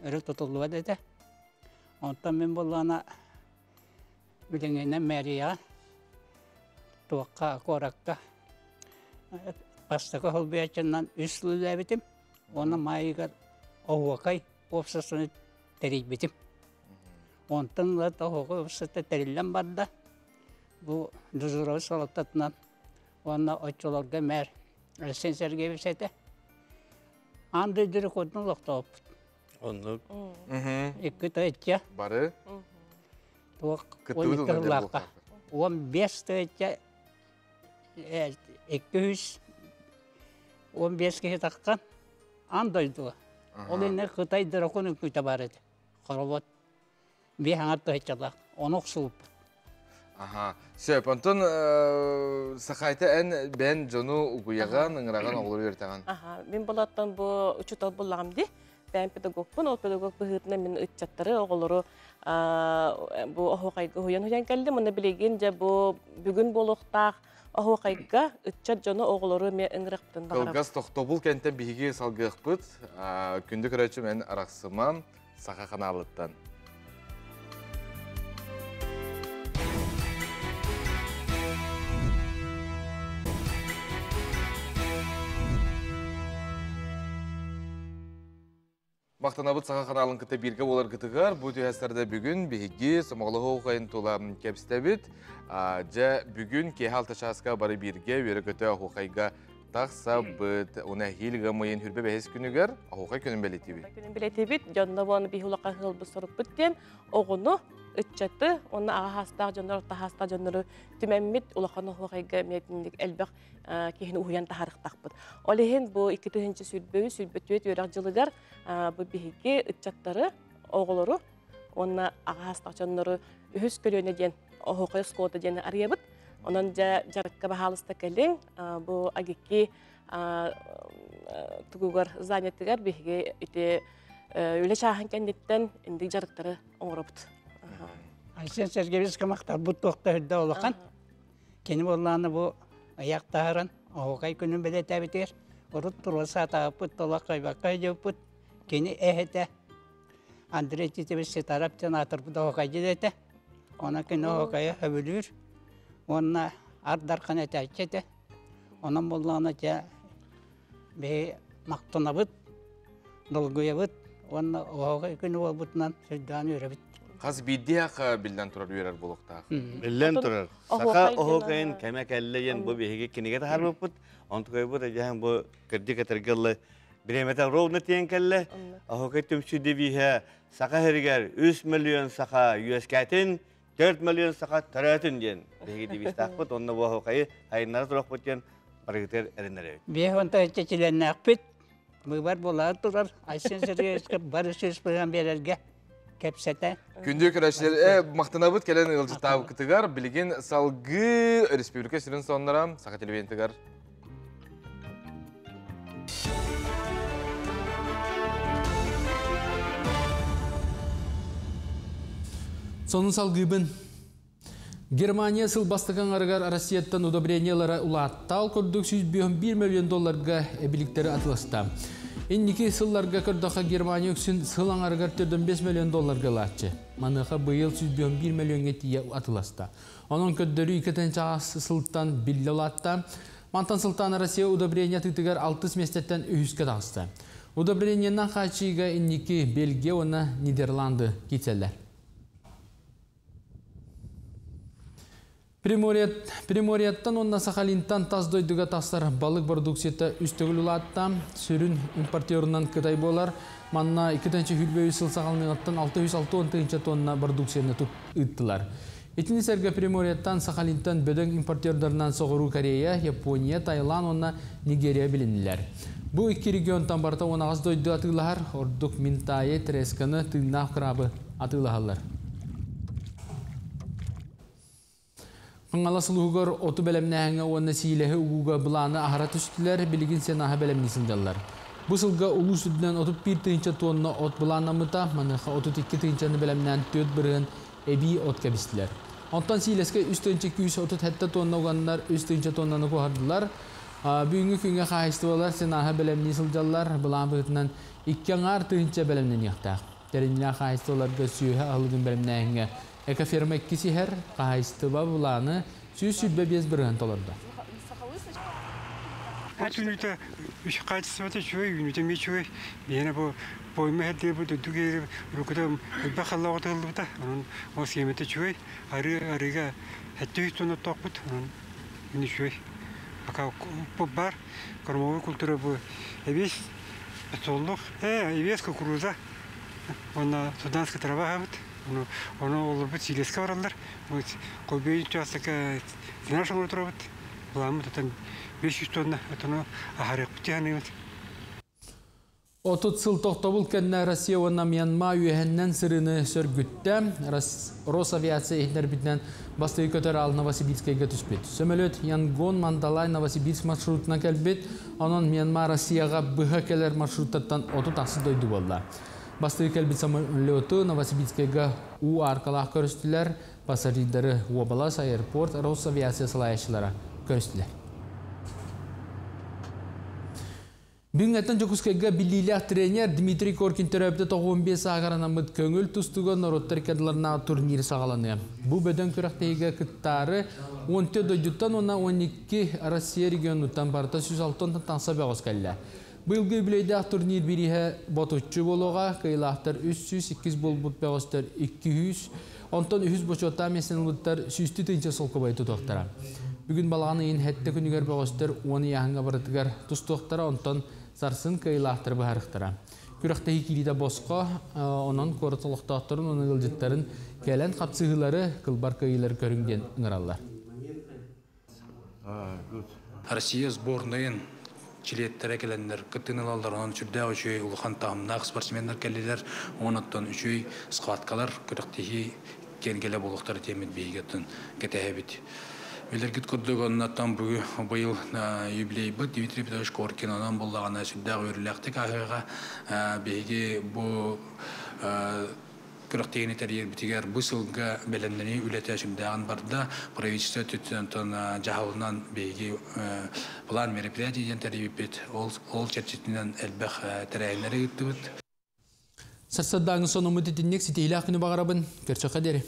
өрө тутуллубат этэ. Онтон мин буоллаҕына билиҥҥинэн мэрияҕа туохха куоракка бастакы холбуйааччынан үс сыл үлэлээбитим. Уонна маайыгар оһуокай уопсастыбаны тэрийбитим. Онтон ыла оһуокай уопсастыбата тэриллэн барда. Бу Дозорович салалтатынан уонна оччолорго мэр Арсен Сергеевич этэ. Аан дойду рекордун олохтооппут. Оннук. Икки тыһыынча. Бары. Туох 12 сыллаахха. 15 тыһыынча 215 киһи таххан аан дойдуга. Ол иннэ Кытай дракон үҥкүүтэ баар этэ. Хоробот. Биэ хаҥар тыһыынчалаах. Ону охсубуппут. Аха. Сөп. Онтон Сахайта эн бэн дьону угуйаҕан, ыҥыраҕан оҕолору үөртэҕин. Аха. Мин болоттон бу учуутал буллаҕым ди. Бэйэм педагогпун, ол педагог быһыытынан мин ыччаттары, оҕолору бу оһуохайга уһуйан-уһуйан кэллим. Уонна билигин дьэ бу бүгүн буолуохтаах оһуохайга ыччат дьону, оҕолору эмиэ ыҥырыахпытын баҕарабын. Кылгас тохтобул кэнтэн биһиги салгыахпыт. Күндү көрөөччүм эн арахсымам Саха ханаалыттан. Махтанабыт Саха ханаалын кытта бииргэ буоларгытыгар бу түһэстэрдэ бүгүн биһиги сомоҕолоһуу хайын тула кэпсэтэбит. Дьэ бүгүн киэһэ алта чааска бары бииргэ үөрэ-көтө оһуохайга тахсабыт. Уна эһиил ыам ыйын хүрбэ бэһис күнүгэр оһуохай күнүн бэлиэтиибит. Күнүн бэлиэтиибит. Дьонно буону биһи улахан ыалбыт сорукпут диэн оҕону, ыччаты уонна аҕа хаастаах дьоннор, орто хаастаах дьоннору түмэммит улахан оһуохайга эмиэ элбэх киһини уһуйан таһаарыахтаахпыт. Ол иһин бу 2023 сүүрбэ үөрэх дьылыгар бу биһиги ыччаттары, оҕолору уонна аҕа хаастаах дьоннору үһүс көлүөнэ диэн оһуохай оскуолата диэн арыйабыт. Онон дьэ дьарыкка баһаалыста кэлиҥ. Бу Агики тугугар занятыгар биһиги ити үлэ чааһын кэнниттэн инник дьарыктары оҥоробут. Айсен Сергеевич махталбыт туохта үрдэ улахан. Кини буоллаҕына бу ыйаах таһааран оһуокай күнүн бэлиэтээбитигэр урут туруо саатаабыппыт, толох хайбакка сылдьыбыппыт. Кини эһэтэ Андрей Титович Ситаров диэн аатырбыт оһуокайдьыт этэ. Онон кини оһуокайы сөбүлүүр уонна Ар Дархан этээччи этэ. Онон буоллаҕына дьэ биһи махтанабыт, долгуйабыт уонна оһуокай күнү буолбутунан сүрдээн үөрэбит. Хас биирдиэх биллэн турар үөрэр буолуохтаах. Биллэн турар. Саха оһуокайын кэмэ кэллэ диэн бу биһиги кинигэ таһаарбыппыт. Онтукайбыт эдьэһэн бу кырдьык этэргэ дылы бириэмэтэ ровно тиийэн кэллэ. Оһуокай түмсүү девиһэ Саха сиригэр 3 миллион саха үөскээтин, 4 миллион саха төрөөтүн диэн биһиги девизтаахпыт. Онно бу оһуокайы айыннара туруохпут диэн барыгытыгар эрэнэрэбит. Биэс уонта чэчилэннээхпит. Быыбар буолаары турар. Айсен Сергеевичка бары сүүс быһан биэрэргэ кэпсэтэ. Күндү көрөөччүлэр, махтанабыт кэлэн ыалдьыттаабыккытыгар. Билигин салгыы республика сүрүн сонуннара Саха телевидениетыгар. Сонун салгыыбын. Германия сыл бастакы аҥарыгар Россияттан удобрениелара улаатта, курдук 101 миллион долларга эбиликтэри атыласта. Инники сылларга көрдөхө Германия үксүн сыл аҥарыгар 45 миллион долларга ылааччы. Маныаха быйыл 101 миллионга тиийэ атыласта. Онон көрдөрүү иккитин чаас сылтан биллэ улаатта. Мантан сылтаан Россия удобрение тыытыгар алтыс миэстэттэн үһүскэ таҕыста. Удобрениенан хааччыйыга инники Бельгия уонна Нидерланды киирсэллэр. Приморьеттан уонна Сахалинтан тас дойдуга тахсар балык продукцията үс төгүл улаатта. Сүрүн импортерунан Кытай буолар. Манна 2 сыл саҕаланыаҕыттан 660 тыһыынча тонна продукцияны ыыттылар. Итини сэргэ Приморьеттан, Сахалинтан бөдөҥ импортердарынан Соҕуруу Корея, Япония, Таиланд уонна Нигерия билиннилэр. Бу икки регионтан барыта 18 дойду атыылаһар, ордук минтайы, тресканы, тыыннаах крабы атыылаһаллар. Хаҥалас улууһугар оту бэлэмнээһиҥҥэ уонна сиилэһи угууга былааны аһара түстүлэр, билигин сенаһы бэлэмнии сылдьаллар. Бу сылга улуус үрдүнэн 31 тыһыынча тонна от былааннаммыта, маныаха 32 тыһыынчаны бэлэмнээн 4% эбии от кэбистилэр. Онтон сиилэскэ 3 237 тонна уганнар 3 тыһыынча тоннаны куоһардылар. Бүгүҥҥү күҥҥэ хаһаайыстыбалар сенаһы бэлэмнии сылдьаллар, былаан быһыытынан 2,5 тыһыынча бэлэмнэниэхтээх. Тэриннээх хаһаайыстыбаларга сүөһү аһылыгын бэлэмнээһиҥҥэ Экоферма иккис иһэр, хаһаайыстыба былааны 125% толордо. Үүнүүтэ хаачыстыбата үчүгэй, үүнүүтэ эмиэ үчүгэй. Биһиэнэ бу пойма иһэрдигэ бу дойду киһи уруккута элбэх халлааҕа тыһыллыбыта. Онон ол сиэмэтэ үчүгэй. Арыы арыыга 700 тонна оттоохпут. Онон мин үчүгэй. Пока баар кормовой культура бу эбиэс подсолнух, эбиэс кукуруза уонна суданская трава аһабыт. Ону олорбут сиилэскэ бараллар. Колбей учаастакка сенаж оҥоро турабыт. Былааммыт отон 500 тонна отону аһарыахпыт дии 30 сыл тохтобул кэннэ Россия уонна Мьянма үөһэннэн сырыыны сөргүттэ. Росавиация иһитиннэрбитинэн бастакы көтөр аал Новосибирскайга түспүт. Сөмөлүөт Янгон, Мандалай, Новосибирск маршрутунан кэлбит. Онон Мьянма Россияҕа быһа кэлэр маршруттартан 30 дойду буолла. Бастакы кэлбит самолету Новосибирскайга уу аркалаах көрүстүлэр, пассажирдары уобалас, аэропорт, Росавиация салайааччылара көрүстүлэр. Бүгүҥҥэттэн Дьокуускайга биллиилээх тренер Дмитрий Коркин төрөөбүтэ 95 сааһыгар анаммыт көҥүл тустууга норуоттар иккардыларынааҕы турнир саҕаланыа. Бу бөдөҥ күрэхтэһиигэ кыттаары 14 дойдуттан уонна 12 Россия регионуттан барыта 106 тахса бөҕөс кэллэ. Быйылгы үбүлүөйдээх турнир бирииһэ ботуччу буолуоҕа, кыайыылаахтар 302 буолбут бөҕөстөр 200, онтон үһүс бочуоттаах миэстэни ылбыттар 100 тыһыынча солкуобайы тутуохтара. Бүгүн балаҕан ыйын сэттэ күнүгэр бөҕөстөр 10 ыйааһыҥҥа барытыгар тустуохтара, онтон сарсын кыайыылаахтары быһаарыахтара. Күрэхтэһии киириитэ босхо, онон куорат олохтоохторун уонна ыалдьыттарын кэлэн хапсыһыылары, кылбар кыайыылары көрүҥ диэн ыҥыраллар. Россия сборнайын чилиэттэрэ кэлэннэр кыттыыны ылаллар. Онон сүрдээх үчүгэй улахан таһымнаах спортсменнар кэллилэр. Онон үчүгэй схваткалар, күрэхтэһии киэргэлэ буолуохтара диэммит биһиги кэтэһэбит. Билэргит курдук оннуттан быйыл юбилейбыт Дмитрий Петрович Коркин онон буоллаҕына сүрдээх үөрүүлээхтик ааһыаҕа. Биһиги бу күрэхтэһиини тэрийэрбитигэр бу сылга бэлэмнэнии үлэтэ сүрдээҕин барда. Правительство өттүттэн дьаһалынан биһиги план мероприятий диэн тэрийбиппит. Ол чэрчитинэн элбэх тэрээһиннэри ыыттыбыт. Сарсыардааҥҥы сонуммут итинник ситиһиилээх күнү баҕарабын. Көрсүөххэ диэри.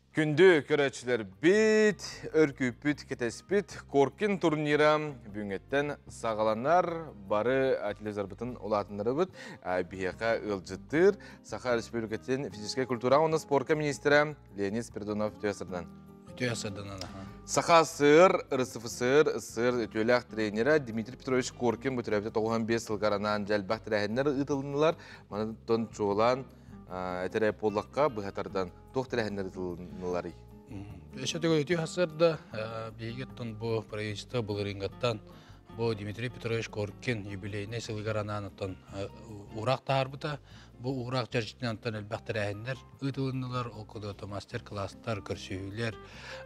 Күндү көрөөччүлэрбит, өр күүппүт, кэтэспит Коркин турнира бүгүҥҥэттэн саҕаланар. Бары телевизорбытын улаатыннарыбыт. Биһиэхэ ыалдьыттыыр Саха Республикатын физическэй культура уонна спорка министрэ Леонид Спиридонов үтүө сырдан. Үтүө сырданан. Саха СССР, РСФСР, СССР үтүөлээх тренерэ Дмитрий Петрович Коркин бу төрөөбүтэ 95 сылга анаан элбэх тэрээһиннэр ыытылыннылар. Манан чуолаан этэрэ буоллахха быһа тардан туох тэрээһиннэр ыытылынныларый? Өссө төгүл үтүө сарсыарда биһиги бу правительство былырыыҥҥаттан бу Дмитрий Петрович Коркин юбилейнай сылыгар анаан оттон уураах таһаарбыта. Бу уураах чэрчитинэн оттон элбэх тэрээһиннэр ыытылыннылар, ол курдук мастер-класстар, көрсүһүүлэр,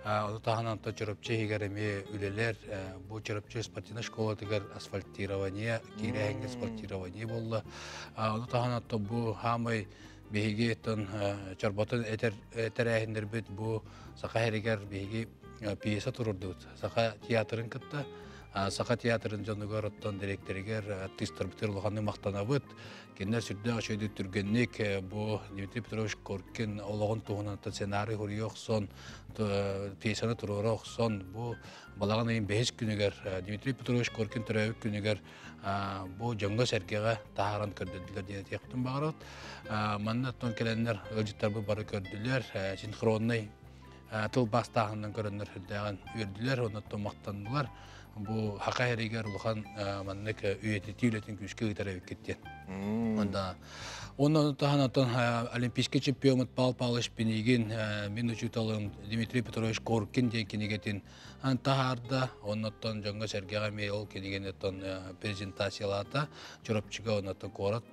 ону таһынан оттон Чурапчы иһигэр эмиэ үлэлэр, бу Чурапчы спортивнай школатыгар асфальтирование, киирээһиҥҥэ асфальтирование буолла. Ону таһынан оттон бу хаамай биһиги оттон чорботун этэр тэрээһиннэрбит бу Саха сиригэр биһиги пьеса туруордубут. Саха театрын кытта Саха театрын дьонугар оттон дириэктэригэр артыыстарбытыгар улаханнык махтанабыт. Кинилэр сүрдээх үчүгэйдик түргэнник бу Дмитрий Петрович Коркин олоҕун туһунан сценарий суруйа охсон, пьесаны туруора охсон, бу балаҕан ыйын бэһис күнүгэр Дмитрий Петрович Коркин төрөөбүт күнүгэр бу дьоҥҥо-сэргэҕэ таһааран көрдөрдүлэр диэн этиэхпитин баҕарабыт. Манна оттон кэлэннэр ыалдьыттарбыт бары көрдүлэр, синхроннай тылбаастааһынынан көрөннөр сүрдээҕин үөрдүлэр, оннуттан махтаннылар. бу хака эригер улахан маннык үйэтитии үлэтин күүскэ ыытар эбиккит диэн. Онда онон таһан олимпийский чемпион Павел Павлович Пинигин мин учууталым Дмитрий Петрович Коркин диэн кинигэтин таһаарда. Оннуттан дьоҥҥо сэргэҕэ эмиэ ол кинигэнеттон презентациялаата. Чурапчыга оннуттан куорат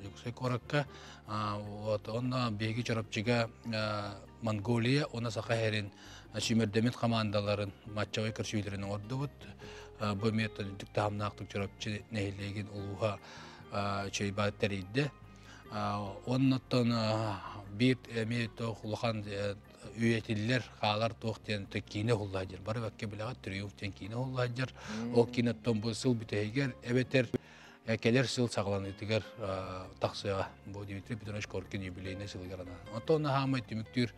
Дьокуускай куоракка. Вот онно биһиги Чурапчыга Монголия уонна Саха сирин сүүмэрдэммит хамаандаларын матчевой көрсүүлэрин оҥордубут. Бу эмиэ үрдүк таһымнаахтык Чурапчы нэһилиэгин улууһа үчүгэй тэрийдэ. Оннуттан биир эмиэ туох улахан үйэтиллэр хаалар туох диэн киинэ уһулла сылдьар. Бары бакка билэҕит Триумф диэн киинэ уһулла сылдьар. Ол киинэттэн бу сыл бүтэһигэр эбэтэр кэлэр сыл саҕаланыытыгар тахсыаҕа. Бу Дмитрий Петрович Коркин юбилейнай сылыгар анаан. Онтон хаамай түмүктүүр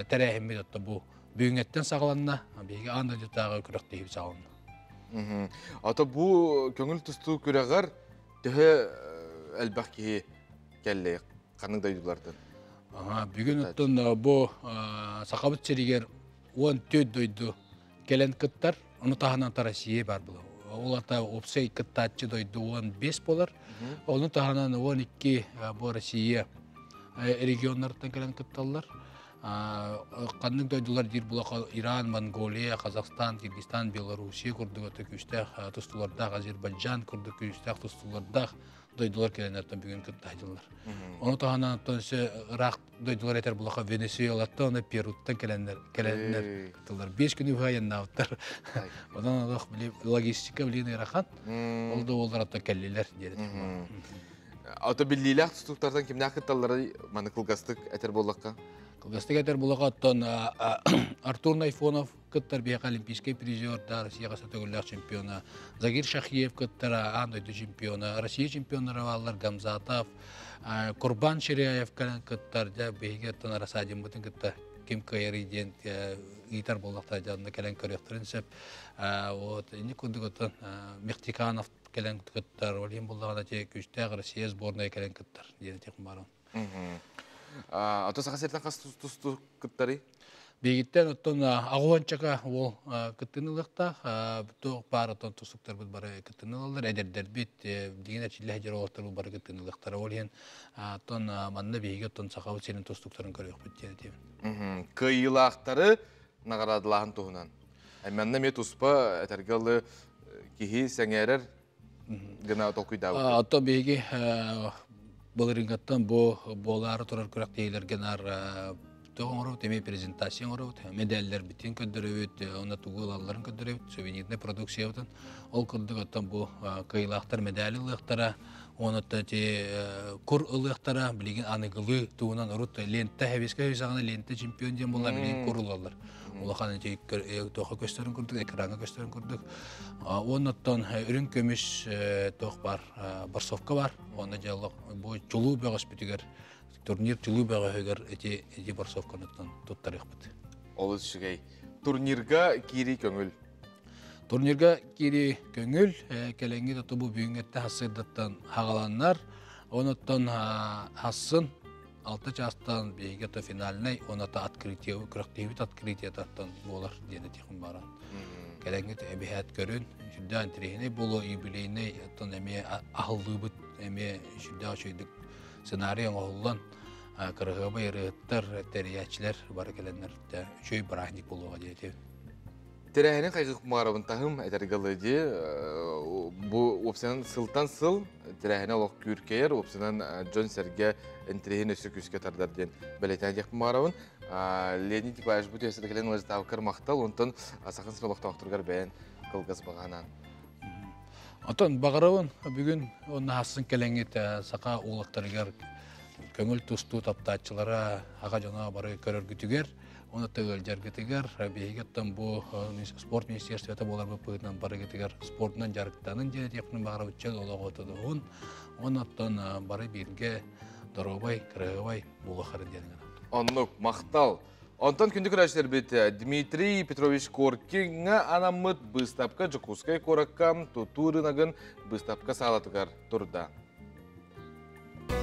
тэрээһиммит отто бу бүгүҥҥэттэн саҕаланна. Биһиги аан дойдутааҕы күрэхтэһиибит саҕаланна. Ото бу көҥүл тустуу күрэҕэр төһө элбэх киһи кэллэ ханнык дойдулардан? Бүгүн оттон бу Сахабыт сиригэр 14 дойду кэлэн кыттар. Ону таһынан Россия бар буолар. Ол ата уопсай кыттааччы дойду 15 болар. Ону таһынан 12 бу Россия регионнарыттан кэлэн кытталлар. Ханнык дойдулар диир булаха Иран, Монголия, Казахстан, Киргизстан, Белоруссия курдук күүстээх тустуулардаах, Азербайджан курдук күүстээх тустуулардаах дойдулар кэлэннэртэн бүгүн кыттаһыллар. Ону таһынан өссө ыраах дойдулар этэр булаха Венесуэлаттан, оны Перуттан кэлэннэр кэлэннэр кыттылар. 5 күнү быһа айаннаабыттар. Онон олох логистика билин ыарахан. Ол да уоллар аттан кэллилэр диэн. Ото биллиилээх тустууктартан кимнээх кытталлары маны кылгастык этэр буоллахха? Кылгастык этэр буоллахха оттон Артур Найфонов кыттар биһиэхэ олимпийскай призер да Россияҕа сатыгыллаах чемпиона, Загир Шахиев кыттар аан дойду чемпиона, Россия чемпионнара бааллар Гамзатов, Курбан Ширяев кэлэн кыттар, дьэ биһиги оттон Рассадинбытын кытта ким кыайарый диэн ыытар буоллахтара дьэ онно кэлэн көрүөхтэрин сөп. Вот инник курдук оттон Мехтиканов кэлэн кыттар, ол иһин буоллаҕына күүстээх Россия сборная кэлэн кыттар диэн этиэх баарым. Ото Саха сиртэн хас тустуу кыттарый? Биһигиттэн оттон аҕуончака уол кыттыыны ылыахтаах. Туох баар оттон тустуктарбыт бары кыттыыны ылаллар. Эдэрдэрбит, билигин эрчиллэ сылдьар уолаттарбыт бары кыттыыны ылыахтара. Ол иһин оттон манна биһиги оттон Сахабыт сирин тустуктарын көрүөхпүт диэн этиэбин. Кыайыылаахтары наҕараадалааһын туһунан. Манна эмиэ туспа этэргэ дылы киһи сэҥээрэр гына толкуйдаабыт. Оттон биһиги былырыыҥҥаттан бу буолаары турар күрэхтэһиилэргэ наар туох оҥоробут, эмиэ презентация оҥоробут, медаллэрбитин көрдөрөбүт, уонна тугу ылалларын көрдөрөбүт, сувенирнай продукциябытын. Ол курдук оттон бу кыайыылаахтар медаль ылыахтара, уонна ити кур ылыахтара, билигин аныгылыы тугунан урут лента, хэбискэ саҕана лента чемпион диэн буолла, билигин кур ылаллар. Улахан ити туохха көстөрүн курдук, экраҥҥа көстөрүн курдук. Уонна оттон үрүҥ көмүс туох бар, борсовка бар. Уонна дьэ бу чулуу бөҕөспүтүгэр, турнир чулуу бөҕөһүгэр эти эти борсовканы туттарыахпыт. Олус үчүгэй. Турнирга киирии көҥүл. Турнирга киирии көҥүл, кэлэҥҥи да бу бүгүҥҥэттэ хассыырдаттан хаҕаланнар. Онуттан хассын 6 чаастан биһиги то финальнай, оната открытие, күрэхтэһиибит открытиетаттан буолар диэн этиэхпин бааран. Кэлэҥҥит эбиһээт көрүн, сүрдээх интэриэһинэй буолуо, юбилейнай, оттон эмиэ аһыллыыбыт эмиэ сүрдээх үчүгэйдик сценарий оҥоһуллан, кырыһыабай ырыаһыттар, тэрийээччилэр бары кэлэннэр үчүгэй бырааһынньык буолуоҕа диэн этиэбин. Тэрээһини хайгык маарабын таһым этэргэ дылы дии бу уопсайынан сылтан сыл тэрээһини олох күүркэйэр, уопсайынан дьон-сэргэ интэриэһин өссө күүскэ тардар диэн бэлиэтээн диэхпин баҕарабын. Леонид Николаевич бу түһэсэ кэлэн ыалдьытаабыккар махтал, онтон Саха сирин олохтоохторугар бэйэн кылгас баҕаһынан. Онтон баҕарабын бүгүн уонна хассын кэлэҥҥит саха уолаттарыгар көҥүл тустуу таптааччылара аҕа дьоно бары көрөргүтүгэр, оны тыгылдьаргытыгар, биһиги оттон бу спорт министерствота буоларбыт быһыытынан барыгытыгар спортунан дьарыктанын диэн этиэхпин баҕарабыт чөл олоҕу отодуһун, онон бары бииргэ доруобай, кыраһыабай буолуоххарын диэн ыҥырабыт. Оннук, махтал. Онтон күндү көрөөччүлэрбит Дмитрий Петрович Коркиҥҥа анаммыт быыстапка Дьокуускай куоракка тутуу рыногын быыстапка саалатыгар турда.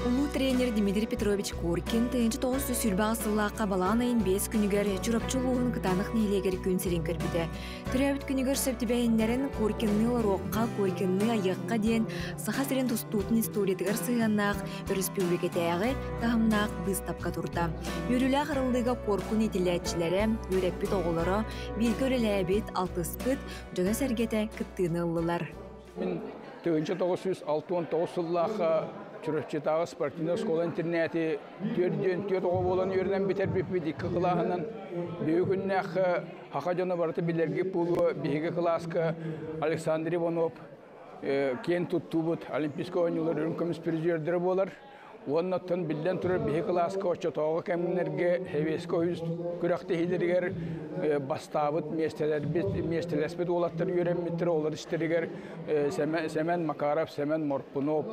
Улуу Тренер Дмитрий Петрович Коркин 1928 сыллаахха балаҕан ыйын 5 күнүгэр Чурапчы улууһун Кытаанах нэһилиэгэр күн сирин көрбүтэ. Төрөөбүт күнүгэр сөп түбэһиннэрэн Коркинныы олоруохха, Коркинныы айыахха диэн Саха сирин тустуутун историятыгар сыһыаннаах өрөспүүбүлүкэтээҕи таһымнаах быыстапка турда. Үөрүүлээх арыллыыга Коркун иитиллээччилэрэ, үөрэппит оҕолоро, бииргэ үлэлээбит, алтыспыт дьоно-сэргэтэ кыттыыны ыллылар. Мин 1969 сыллаахха Чурапчытааҕы спортивнай оскуола интернати түөрт түөрт оҕо буолан үөрэнэн бүтэрбиппит икки кылааһынан. Биһиги күннээххэ саха дьоно барыта билэргит буолуо биһиги кылааска Александр Иванов киэн туттуубут Олимпийскай оонньуулар үрүҥ көмүс призердэрэ буолар. Уонна оттон биллэн турар биһи кылааска оччотооҕу кэмнэргэ Сэбиэскэй Союз күрэхтэһиилэригэр бастаабыт миэстэлэрбит, миэстэлэспит уолаттар үөрэммиттэр, олор истэригэр Сэмэн Макаров, Сэмэн Морпунов,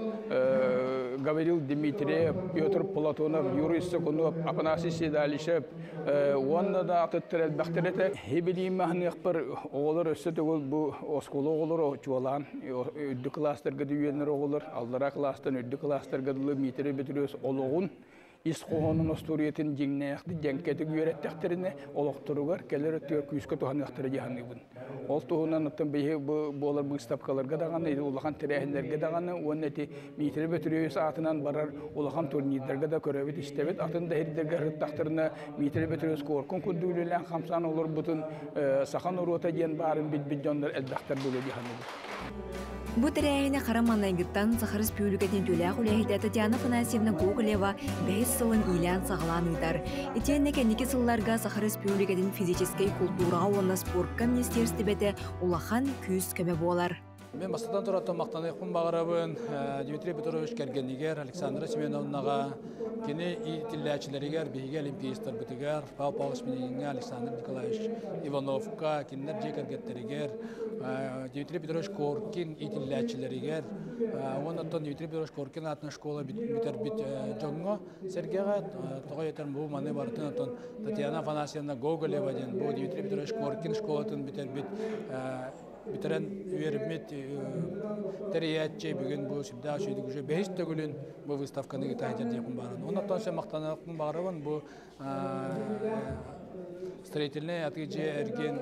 Гаврил Дмитриев, Петр Платонов, Юрий Сокунов, Афанасий Седалищев уонна да атыттар элбэхтэр этэ. Хибилиим аһыныахпар оҕолор өссө төгүл бу оскуола оҕолоро чуолаан үрдүк кылаастарга да үөрэнэр оҕолор аллараа кылаастан үрдүк кылаастарга дылы Дмитрий Петрович олоҕун ис хоһоонун остуоруйатын дьиҥнээхтик дьэҥкэтик үөрэттэхтэринэ олохторугар кэлэр өттүгэр күүскэ туһаныахтара дии саныыбын. Ол туһунан оттон биһиги бу буолар быыстапкаларга даҕаны, улахан тэрээһиннэргэ даҕаны уонна ити Дмитрий Петрович аатынан барар улахан турнирдарга да көрөбүт-истэбит. Атын да сирдэргэ сырыттахтарына Дмитрий Петрович Коркун курдук үлэлээн хамсаан олорбутун саха норуота диэн баарын билбит дьоннор элбэхтэр буолуо дии саныыбын. Бу тэрээһини хара маҥнайгыттан Саха Республикатын үтүөлээх үлэһитэ Татьяна Афанасьевна Гоголева бэһис сылын иилээн-саҕалаан ыытар. Итиэннэ кэнники сылларга Саха Республикатын физическэй култуураҕа уонна спортка министиэристибэтэ улахан күүс-көмө буолар. Мен бастатан тураттан мақтаныахпын баҕарабын Дмитрий Петрович кэргэнигэр Александра Семеновнаҕа, кини иитиллээччилэригэр, биһиги олимпиецтарбытыгар Павел Павлович Минигиҥҥэ, Александр Николаевич Ивановка, кинилэр дьиэ кэргэттэригэр, Дмитрий Петрович Коркин иитиллээччилэригэр уонна оттон Дмитрий Петрович Коркин аатынан школа бүтэрбит дьоҥҥо сэргэҕэ тоҕо этэр бу маны барытын оттон Татьяна Афанасьевна Гоголева диэн бу Дмитрий Петрович Коркин школатын бүтэрбит бүтэрэн үөрэммит тэрийээччи бүгүн бу сүрдээх үчүгэйдик уже бэһис төгүлүн бу выставканы ыыта сылдьар диэхпин баҕарабын. Оннуттан сэ махтаныахпын баҕарабын бу строительнай атыы дьиэ эргин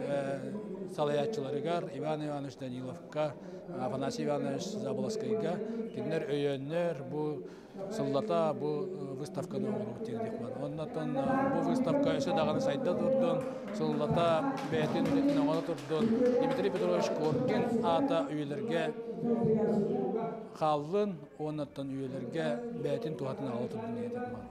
салайааччыларыгар Иван Иванович Даниловка, Афанасий Иванович Заболоцкайга кинилэр өйөөннөр бу сыллата бу выставканы оҥоробут диэн диэх баар. Оннотон бу выставка өссө даҕаны сайда турдун, сыллата бэйэтин үлэтин оҥоро турдун. Дмитрий Петрович Коркин аата үйэлэргэ хааллын, уоннаттан үйэлэргэ бэйэтин туһатын аҕала турдун диэн этэх баар.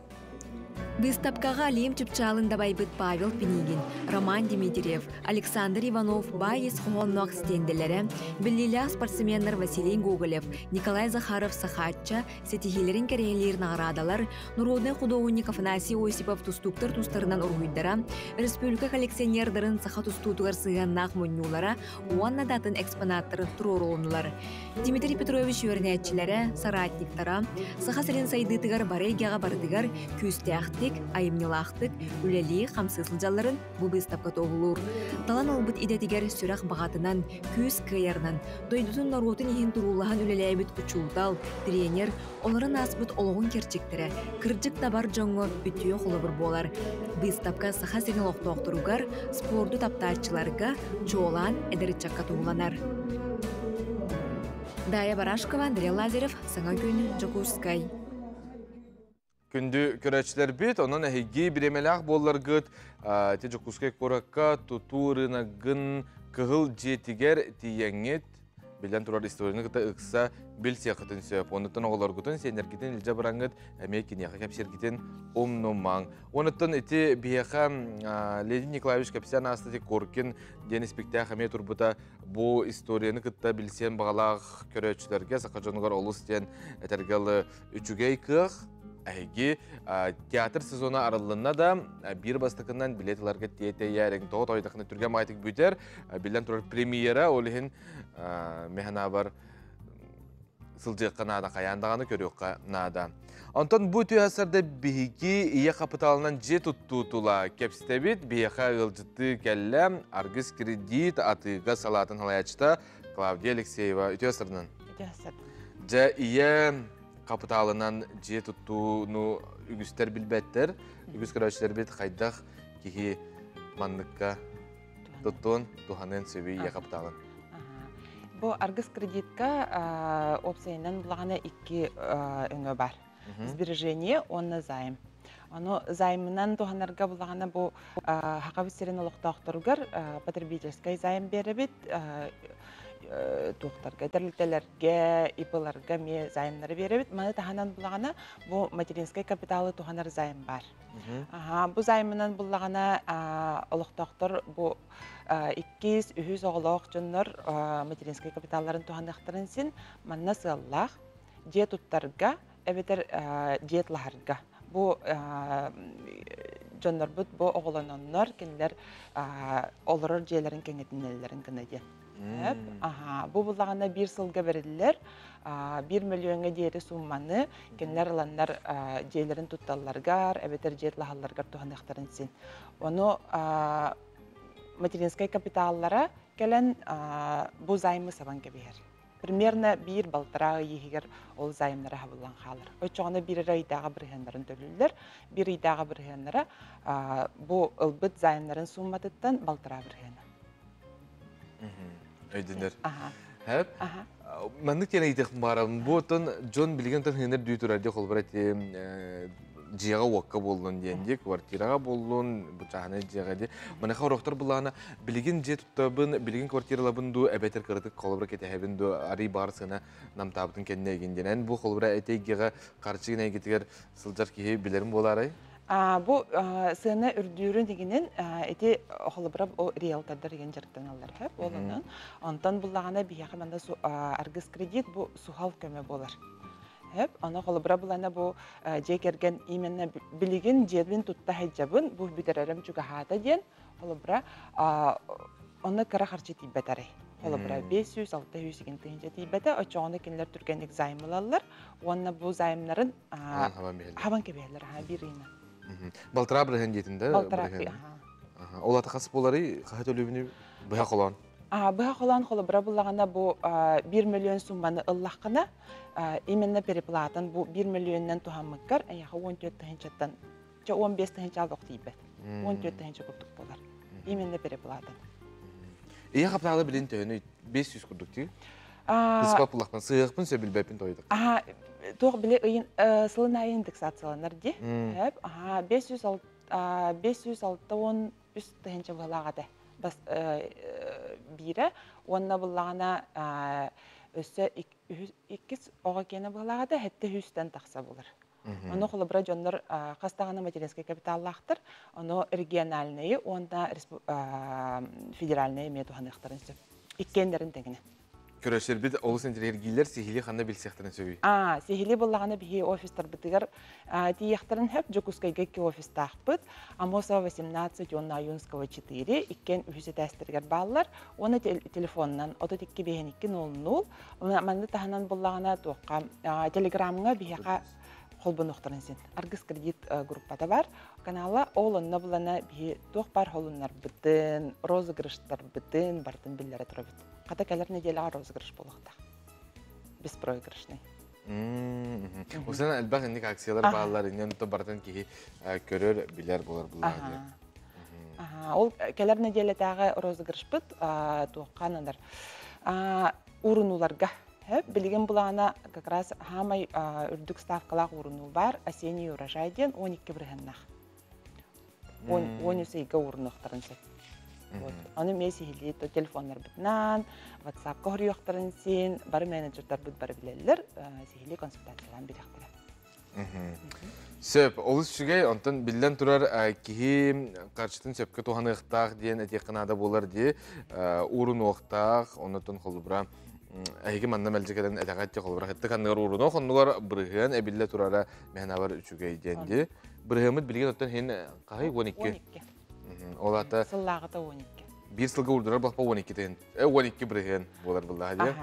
Быыстапкаҕа Алим чыпчаалын дабайбыт Павел Пинигин, Роман Дмитриев, Александр Иванов баай ис хоһоонноох стендэлэрэ, биллиилээх спортсменнар Василий Гоголев, Николай Захаров Сахаачча ситиһиилэрин кэрэһэлиир наҕараадалар, норуодунай худуоһунньук Афанасий Осипов тустууктар тустарынан уруһуйдара, республика коллекционердарын саха тустуутугар сыһыаннаах мунньуулара уонна да атын экспонаттары туруорулуннулар. Дмитрий Петрович үөрэнээччилэрэ, соратниктара Саха сирин сайдыытыгар бары эйгэҕэ барытыгар күүстээхтик, айымньылаахтык үлэлии-хамсыы сылдьалларын бу быыстапка туоһулуур. Талан ылбыт идэтигэр сүрэх баҕатынан, күүс кыайарынан, дойдутун норуотун иһин туруулаһан үлэлээбит учуутал, тренер, олорон ааспыт олоҕун кэрчиктэрэ кырдьык да бар дьоҥҥо үтүө холобур буолар. Быыстапка Саха сирин олохтоохторугар, спорду таптааччыларга, чуолаан эдэр ыччакка туһуланар. Дая Барашкова, Андрей Лазарев, Саҥа күн, Дьокуускай. Күндү көрөөччүлэрбит, онон эһиги бириэмэлээх буолларгыт, ити Дьокуускай куоракка тутуу рыногын кыһыл дьиэтигэр тиийэҥҥит, билэн турар историяны кытта ыкса билсиэххитин сөп. Онуттан оҕолоргутун, сиэннэргитин илдьэ бараҥҥыт, эмиэ киниэхэ кэпсиэргитин умнумаҥ. Онуттан ити биһиэхэ Леонид Николаевич кэпсээн ааста ити Коркин диэн испиктээх эмиэ турбута бу историяны кытта билсиэн баҕалаах көрөөччүлэргэ саха дьонугар олус диэн этэргэ дылы үчүгэй кыах. Эһиги театр сезона арыллынна да, биир бастакынан билет ыларга тиэтэйээриҥ. Тоҕо тойдахына түргэн маайтык бүтэр. Биллэн турар премьера, ол иһин механабар сылдьыахха наада, хайаан даҕаны көрүөххэ наада. Онтон бу үтүө сарда биһиги ийэ хапытаалынан дьиэ туттуутула кэпсэтэбит. Биһиэхэ ыалдьыттыы кэллэ Аргыс кредит атыыга салаатын салайааччыта Клавдия Алексеева. Үтүө сарынан. Үтүө сардан. Дьэ, ийэ капиталынан дьиэ туттууну үгүстэр билбэттэр. Үгүс көрөөччүлэрбит хайдах киһи манныкка туттуон, туһаныан сөбүй ийэ капиталын? Бу аргыс кредитка опсайынан булаҕына икки өҥө бар. Сбережение уонна займ. Ону займынан туһанарга булаҕына бу Хакабыт сирин олохтоохторугар потребительскай займ биэрэбит туохтарга, тэрилтэлэргэ, ИП-ларга эмиэ займнары биэрэбит. Маны таһынан булаҕына бу материнскай капиталы туһанар займ бар. Бу займынан буллаҕына олохтоохтор бу иккис, үһүс оҕолоох дьоннор материнскай капиталларын туһаныахтарын син манна сыаллаах дьиэ туттарга эбэтэр дьиэ тылаһарга. Бу дьоннорбут бу оҕолононнор кинилэр олорор дьиэлэрин кэҥэтинэллэрин гына диэн. Аха, бу буллаҕына биир сылга бэриллэр, биир мөлүйүөҥҥэ диэри сумманы кинилэр ыланнар дьиэлэрин тутталларгар эбэтэр дьиэ тылаһалларыгар туһаныахтарын син. Ону материнскай капиталлара кэлэн бу займы сабан кэбиһэр. Примерно биир балтараа ый иһигэр ол займнара хабыллан хаалар. Оччоҕуна биир эрэ ыйдааҕы бырыһыаннарын төлүүллэр. Биир ыйдааҕы бырыһыаннара бу ылбыт займнарын суумматыттан балтараа бырыһыана. Өйдөнөр. Хэп. Маннык диэн ыйытыах баарабын. Бу оттон дьон билигин оттон хыынар дүү турар дии холбор эти дьиэҕэ уокка буоллун диэн дии, квартираҕа буоллун, бу чааһынай дьиэҕэ дии. Маныаха орохтор былаана билигин дьиэ туттабын, билигин квартиралабын дуу, эбэтэр кыратык холобура кэтэһэбин дуу, арый баар сыана намтаабытын кэннэ эгин диэн. Эн бу холобура эти эйгэҕэ харчы эйгэтигэр сылдьар киһи билэрин буолаарай? Бу сыана үрдүүрүн игинин ити холобура риэлтордар igen дьарыктаналлар хөп ол онон онтон буллаҕына биһиэхэ манна аргыс кредит бу суһал көмө буолар хөп ону холобура булана бу дьиэ кэргэн именно билигин дьиэбин тутта сылдьабын бу бүтэрэрим чугаһаата диэн холобура онно кыра харчы тиийбэтэрэй холобура 500 600 игин тыһыынча тиийбэтэ оччоҕуна кинилэр түргэнник займ ылаллар уонна бу займнарын хабан кэбиһэллэр биир ыйынан. Балтараа бырыһыан диэтин да? Балтараа. Ол ата хас буоларый? Хаһа төлүүбүнүй? Быһа холоон. Быһа холоон холобура буллаҕына бу 1 миллион сумманы ыллаххына именно переплатан бу 1 миллионнан туһаммыккар эйиэхэ 14 тыһыынчаттан чэ 15 тыһыынча алга тиийбэт. 14 тыһыынча курдук буолар. Именно переплатан. Ийэ хапытаалы билин төһөнүй? 500 курдук дии. Ыспап булахпын, сыһыахпын сөбүлбэппин тойдук. Аха, туох били ыйын сылын аайы индексацияланар дии. Хөп, аха, 563 тыһыынча быһалаах этэ. Бас биирэ уонна буллаҕына өссө иккис оҕо киэнэ быһалаах этэ, хэттэ сүүстэн тахса булар. Ону холобура дьоннор хас даҕаны материнскай капиталлаахтар, ону региональнайы уонна федеральнайы эмиэ туһаныахтарын сөп. Иккиэннэрин тэҥинэ. Көрөсөрбүт олус интириэргииллэр сиһили ханна билсиэхтэрин сөбүй? Сиһили буллаҕына биһи офистарбытыгар тиийиэхтэрин сөп. Дьокуускайга икки офистаахпыт. Амосова 18 уонна Аюнского 4 иккиэн үһүс этээстэригэр бааллар. Уонна телефонунан 32 52 00. Манны таһынан буллаҕына туохха телеграмҥа биһиэхэ холбонуохтарын син. Аргыс кредит группата бар. Канала ол онно булана биһи туох бар холуннарбытын, розыгрыштарбытын бартын биллэрэ турабыт. Хата кэлэр неделяҕа розыгрыш буолуохтаах. Беспроигрышный. Усан элбэх инник акциялар бааллар, иннен то бартын киһи көрөр, билэр болар булар. Ол кэлэр неделятааҕы розыгрышпыт туоххананар урунуларга билигин булаана как раз хаамай үрдүк ставкалаах урунуу бар осенний урожай диэн 12 бырыһаннаах. 13 ыйга урунуохтарын сөп. Вот. Аны эмиэ сиһилии телефоннарбытынан, WhatsApp-ка хоруйуохтарын син, бары менеджердарбыт бары билэллэр, сиһилии консультациялаан бириэхтэрэ. Сөп, олус үчүгэй, онтон биллэн турар киһи харчытын сөпкө туһаныахтаах диэн этиэххэ наада буолар дии, уурунуохтаах, оннуттан холобура эһиги манна мэлдьи кэлэн этэҕэт дии холобура хыттык анныгар уурунуох, оннугар бырыһыан эбиллэ турара мэһэнабар үчүгэй диэн дии. Бырыһыаммыт билигин оттон иһин хаһый 12? 12. Ол ата Сыллааҕыта 12. Биир сылга уурдурар балпа 12 тыһын, 12 бырыһыан буолар быллаха дии.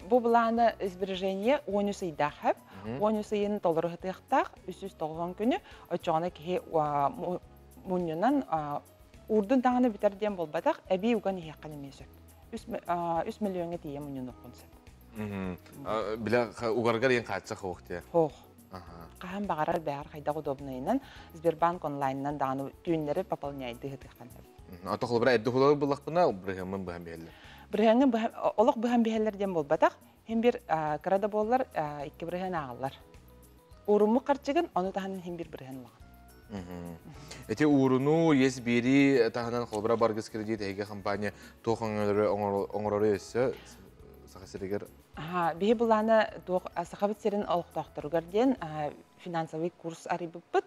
Бу былааны сбережение 13 ыйдаах хэп. 13 ыйын толору хытыахтаах 390 күнү оччоҕуна киһи мунньунан уурдун даҕаны бүтэр диэн буолбатах, эбии уган иһиэххин эмиэ сөп. 3 миллиоҥҥа тиийэ мунньунуоххун сөп. Биле угаргар ең қатса хоқ. Хоқ. Қахан бағарар бәғар қайда удобныйынан Сбербанк онлайнынан дағаны түйінлері пополняйды хытықан. Ата холбара әдді хулалы буллақпына бирһемин быһан биһэллэр. Бирһеңин олох быһан биһэллэр диэн буолбатах. Хим бир кырада боллар икки бирһен ағаллар. Уруму қарчыгын, оны таһан хим бир бирһен улахан. Эти уруну ес бири таһанан холбара баргыс кредит эге компания тохан оңорору өссө сахасырыгар. Биһи буланы сахабыт сирин олохтоохторугар диэн финансовый курс арыйбыппыт.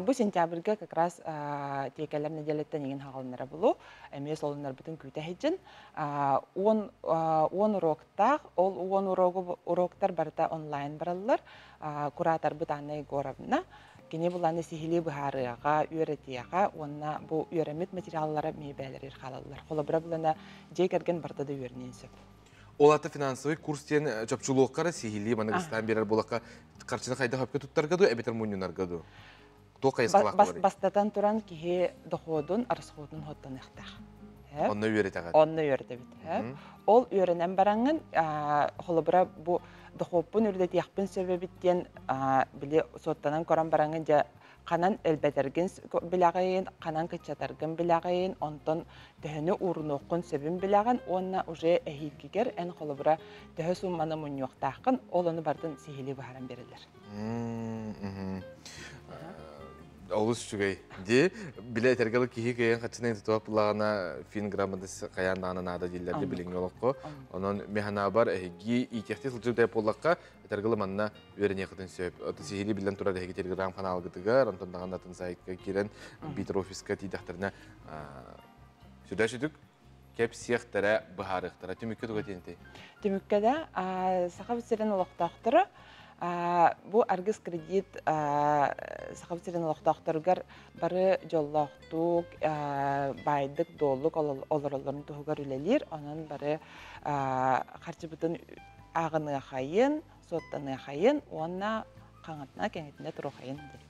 Бу сентябрьга как раз тиекелер неделеттен еген хагалынара булу. Эме солунар бүтүн күтә хиджин. Он уроктах, ол он уроктар барыта онлайн бараллар. Куратор бут Анна Егоровна. Кини буланы сихили быһаарыаға, үйрәтиэҕэ, уонна бу үйрәмит материаллара мебелер халаллар. Холобура булана жекерген барда да үйренен сөп. Олаты финансовый курс тен чопчулуоккара сихили манагыстан берер булакка карчыны хайда хөпкө туттаргаду, эбетер муньюнаргаду. То кайыскалак бар. Бастатан туран кихи доходун, арысходун хоттан ыхтах. Онно үйрәтәгәт. Онно үйрәтәбит. Ол үйрәнән бараңын холобура бу дохоппун үрдәт яхпын сөбөбиттен биле соттанан коран бараңын жа канан элбетерген билягайын, канан кычатаргын билягайын, онтон төһөнү урунуоккун сөбүн билягын, онна уже эхилгигер эн холобура төһө сумманы муньуктаакын, ол оны бардын сихили бахаран берилер. Олус үчүгэй. Ди биле этергалы кихи кыйын хачына тутуап булагана фин грамотасы каян даана нада диллерди билиңи олокко. Онон механа бар эһиги итехти сылжып деп боллакка этергалы манна үйрене кытын сөп. Оты сихили билен турар эһиги телеграм канал гытыгар, онтон даган атын сайтка кирен битер офиска тидахтарына сүдә сүдүк кеп сиэхтере быһаарыхтара. Түмүккэ туга тиэнтэй. Түмүккэ да сахабыт сирин олохтоохторо бу аргыс кредит сахабыт сирин олохтоохторугар бары жоллоохтук, байдык, доллук олоролорун туһугар үлелир, онон бары харчыбытын агыныахайын, соттаныахайын, уонна қаңатына кеңетине турухайын дир.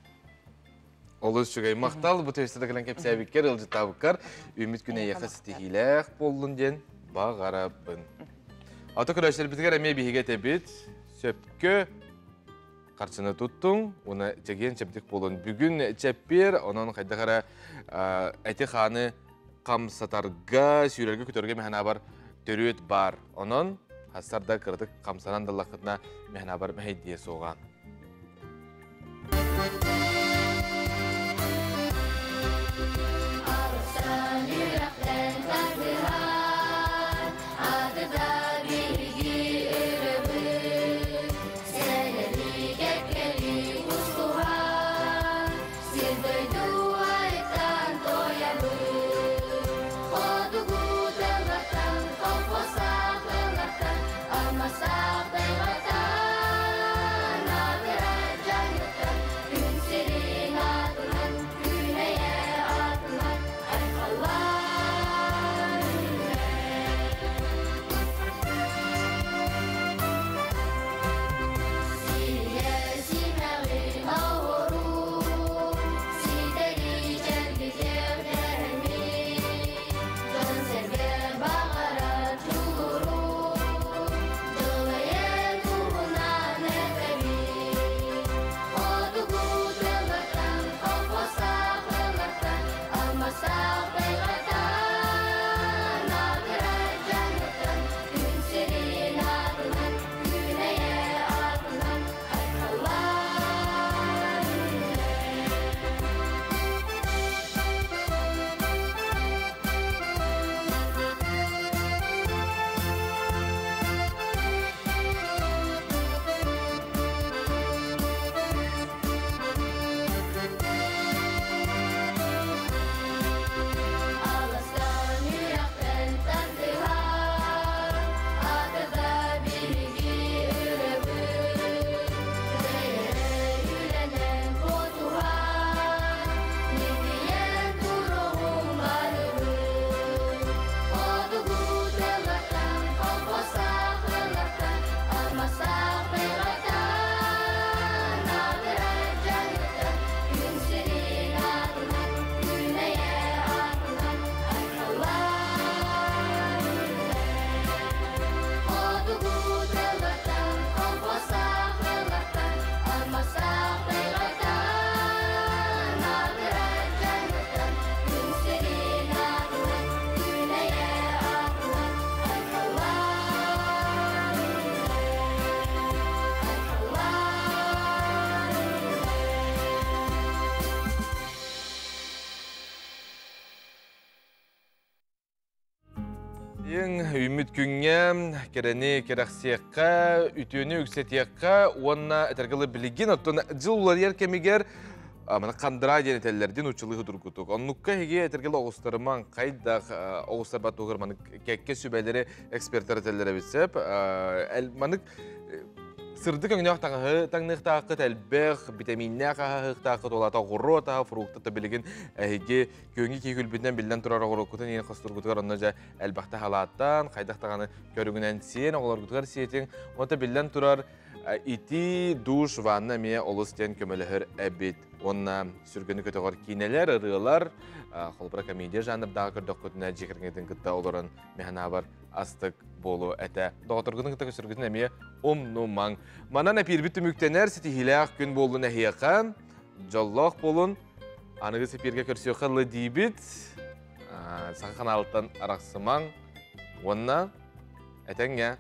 Олус үчүгэй мактал, бу төстө кэлэн кепсээбиккер, ылжытаабыккар, үмүт күнэ яха ситихилээх боллун диэн багарабын. Ата көрөшөр битигер эме биһиге тебит, сөпкө қарчыны туттуң, уна чеген чептик болун. Бүгүн чеппер, онон хайдахара эти ханы камсатарга, сүйрерге күтөргө механа бар төрүөт бар. Онон хасарда кырдык камсанан даллакытна механа бар мехейдие соған. Ең үүммүт күҥҥэ кэрэни кэрэхсиэххэ, үтүөнү үксэтиэххэ уонна этэргэлы билигин оттон дьыл уларыйар кэмигэр маны хандра диэн этэллэрдин учулыһы тургутук. Оннукка эһиги этэргэл оҕустарымаҥ хайдах оҕустарбат туһугар манык кэккэ сүбэлэри эксперттэр этэллэр эбит сөп. Манык Сырдык өҥнөөх таҥаһы таҥныахтааххыт элбэх, битэмииннээх аһаһыахтааххыт, ол аата оҕуруот аһа, фрукта билигин эһиги күөҥҥү киһи күлбүтүнэн биллэн турар оҕуруоккутун иин хостургутугар онно дьэ элбэхтэ халааттаан, хайдах даҕаны көрүҥүнэн сиэн, оҕолоргутугар сиэтиҥ. Онто биллэн турар итии душ, ванна эмиэ олус диэн көмөлөһөр эбит. Уонна сүргэни көтөҕөр киинэлэр, ырыалар, холобура комедия жанрдааҕы көрдөххүтүнэ дьиэ кэргэҥҥитин кытта олорон мэхэнабар астык буолуо этэ. Доҕотторгутун кытта көрсөргүтүн эмиэ умнумаҥ. Манан эпиирбит түмүктэнэр, ситиһиилээх күн буоллун эһиэхэ. Дьоллоох буолун. Аныгыс эпииргэ көрсүөххэ ылы диибит. Саха каналыттан арахсымаҥ. Уонна этэҥҥэ.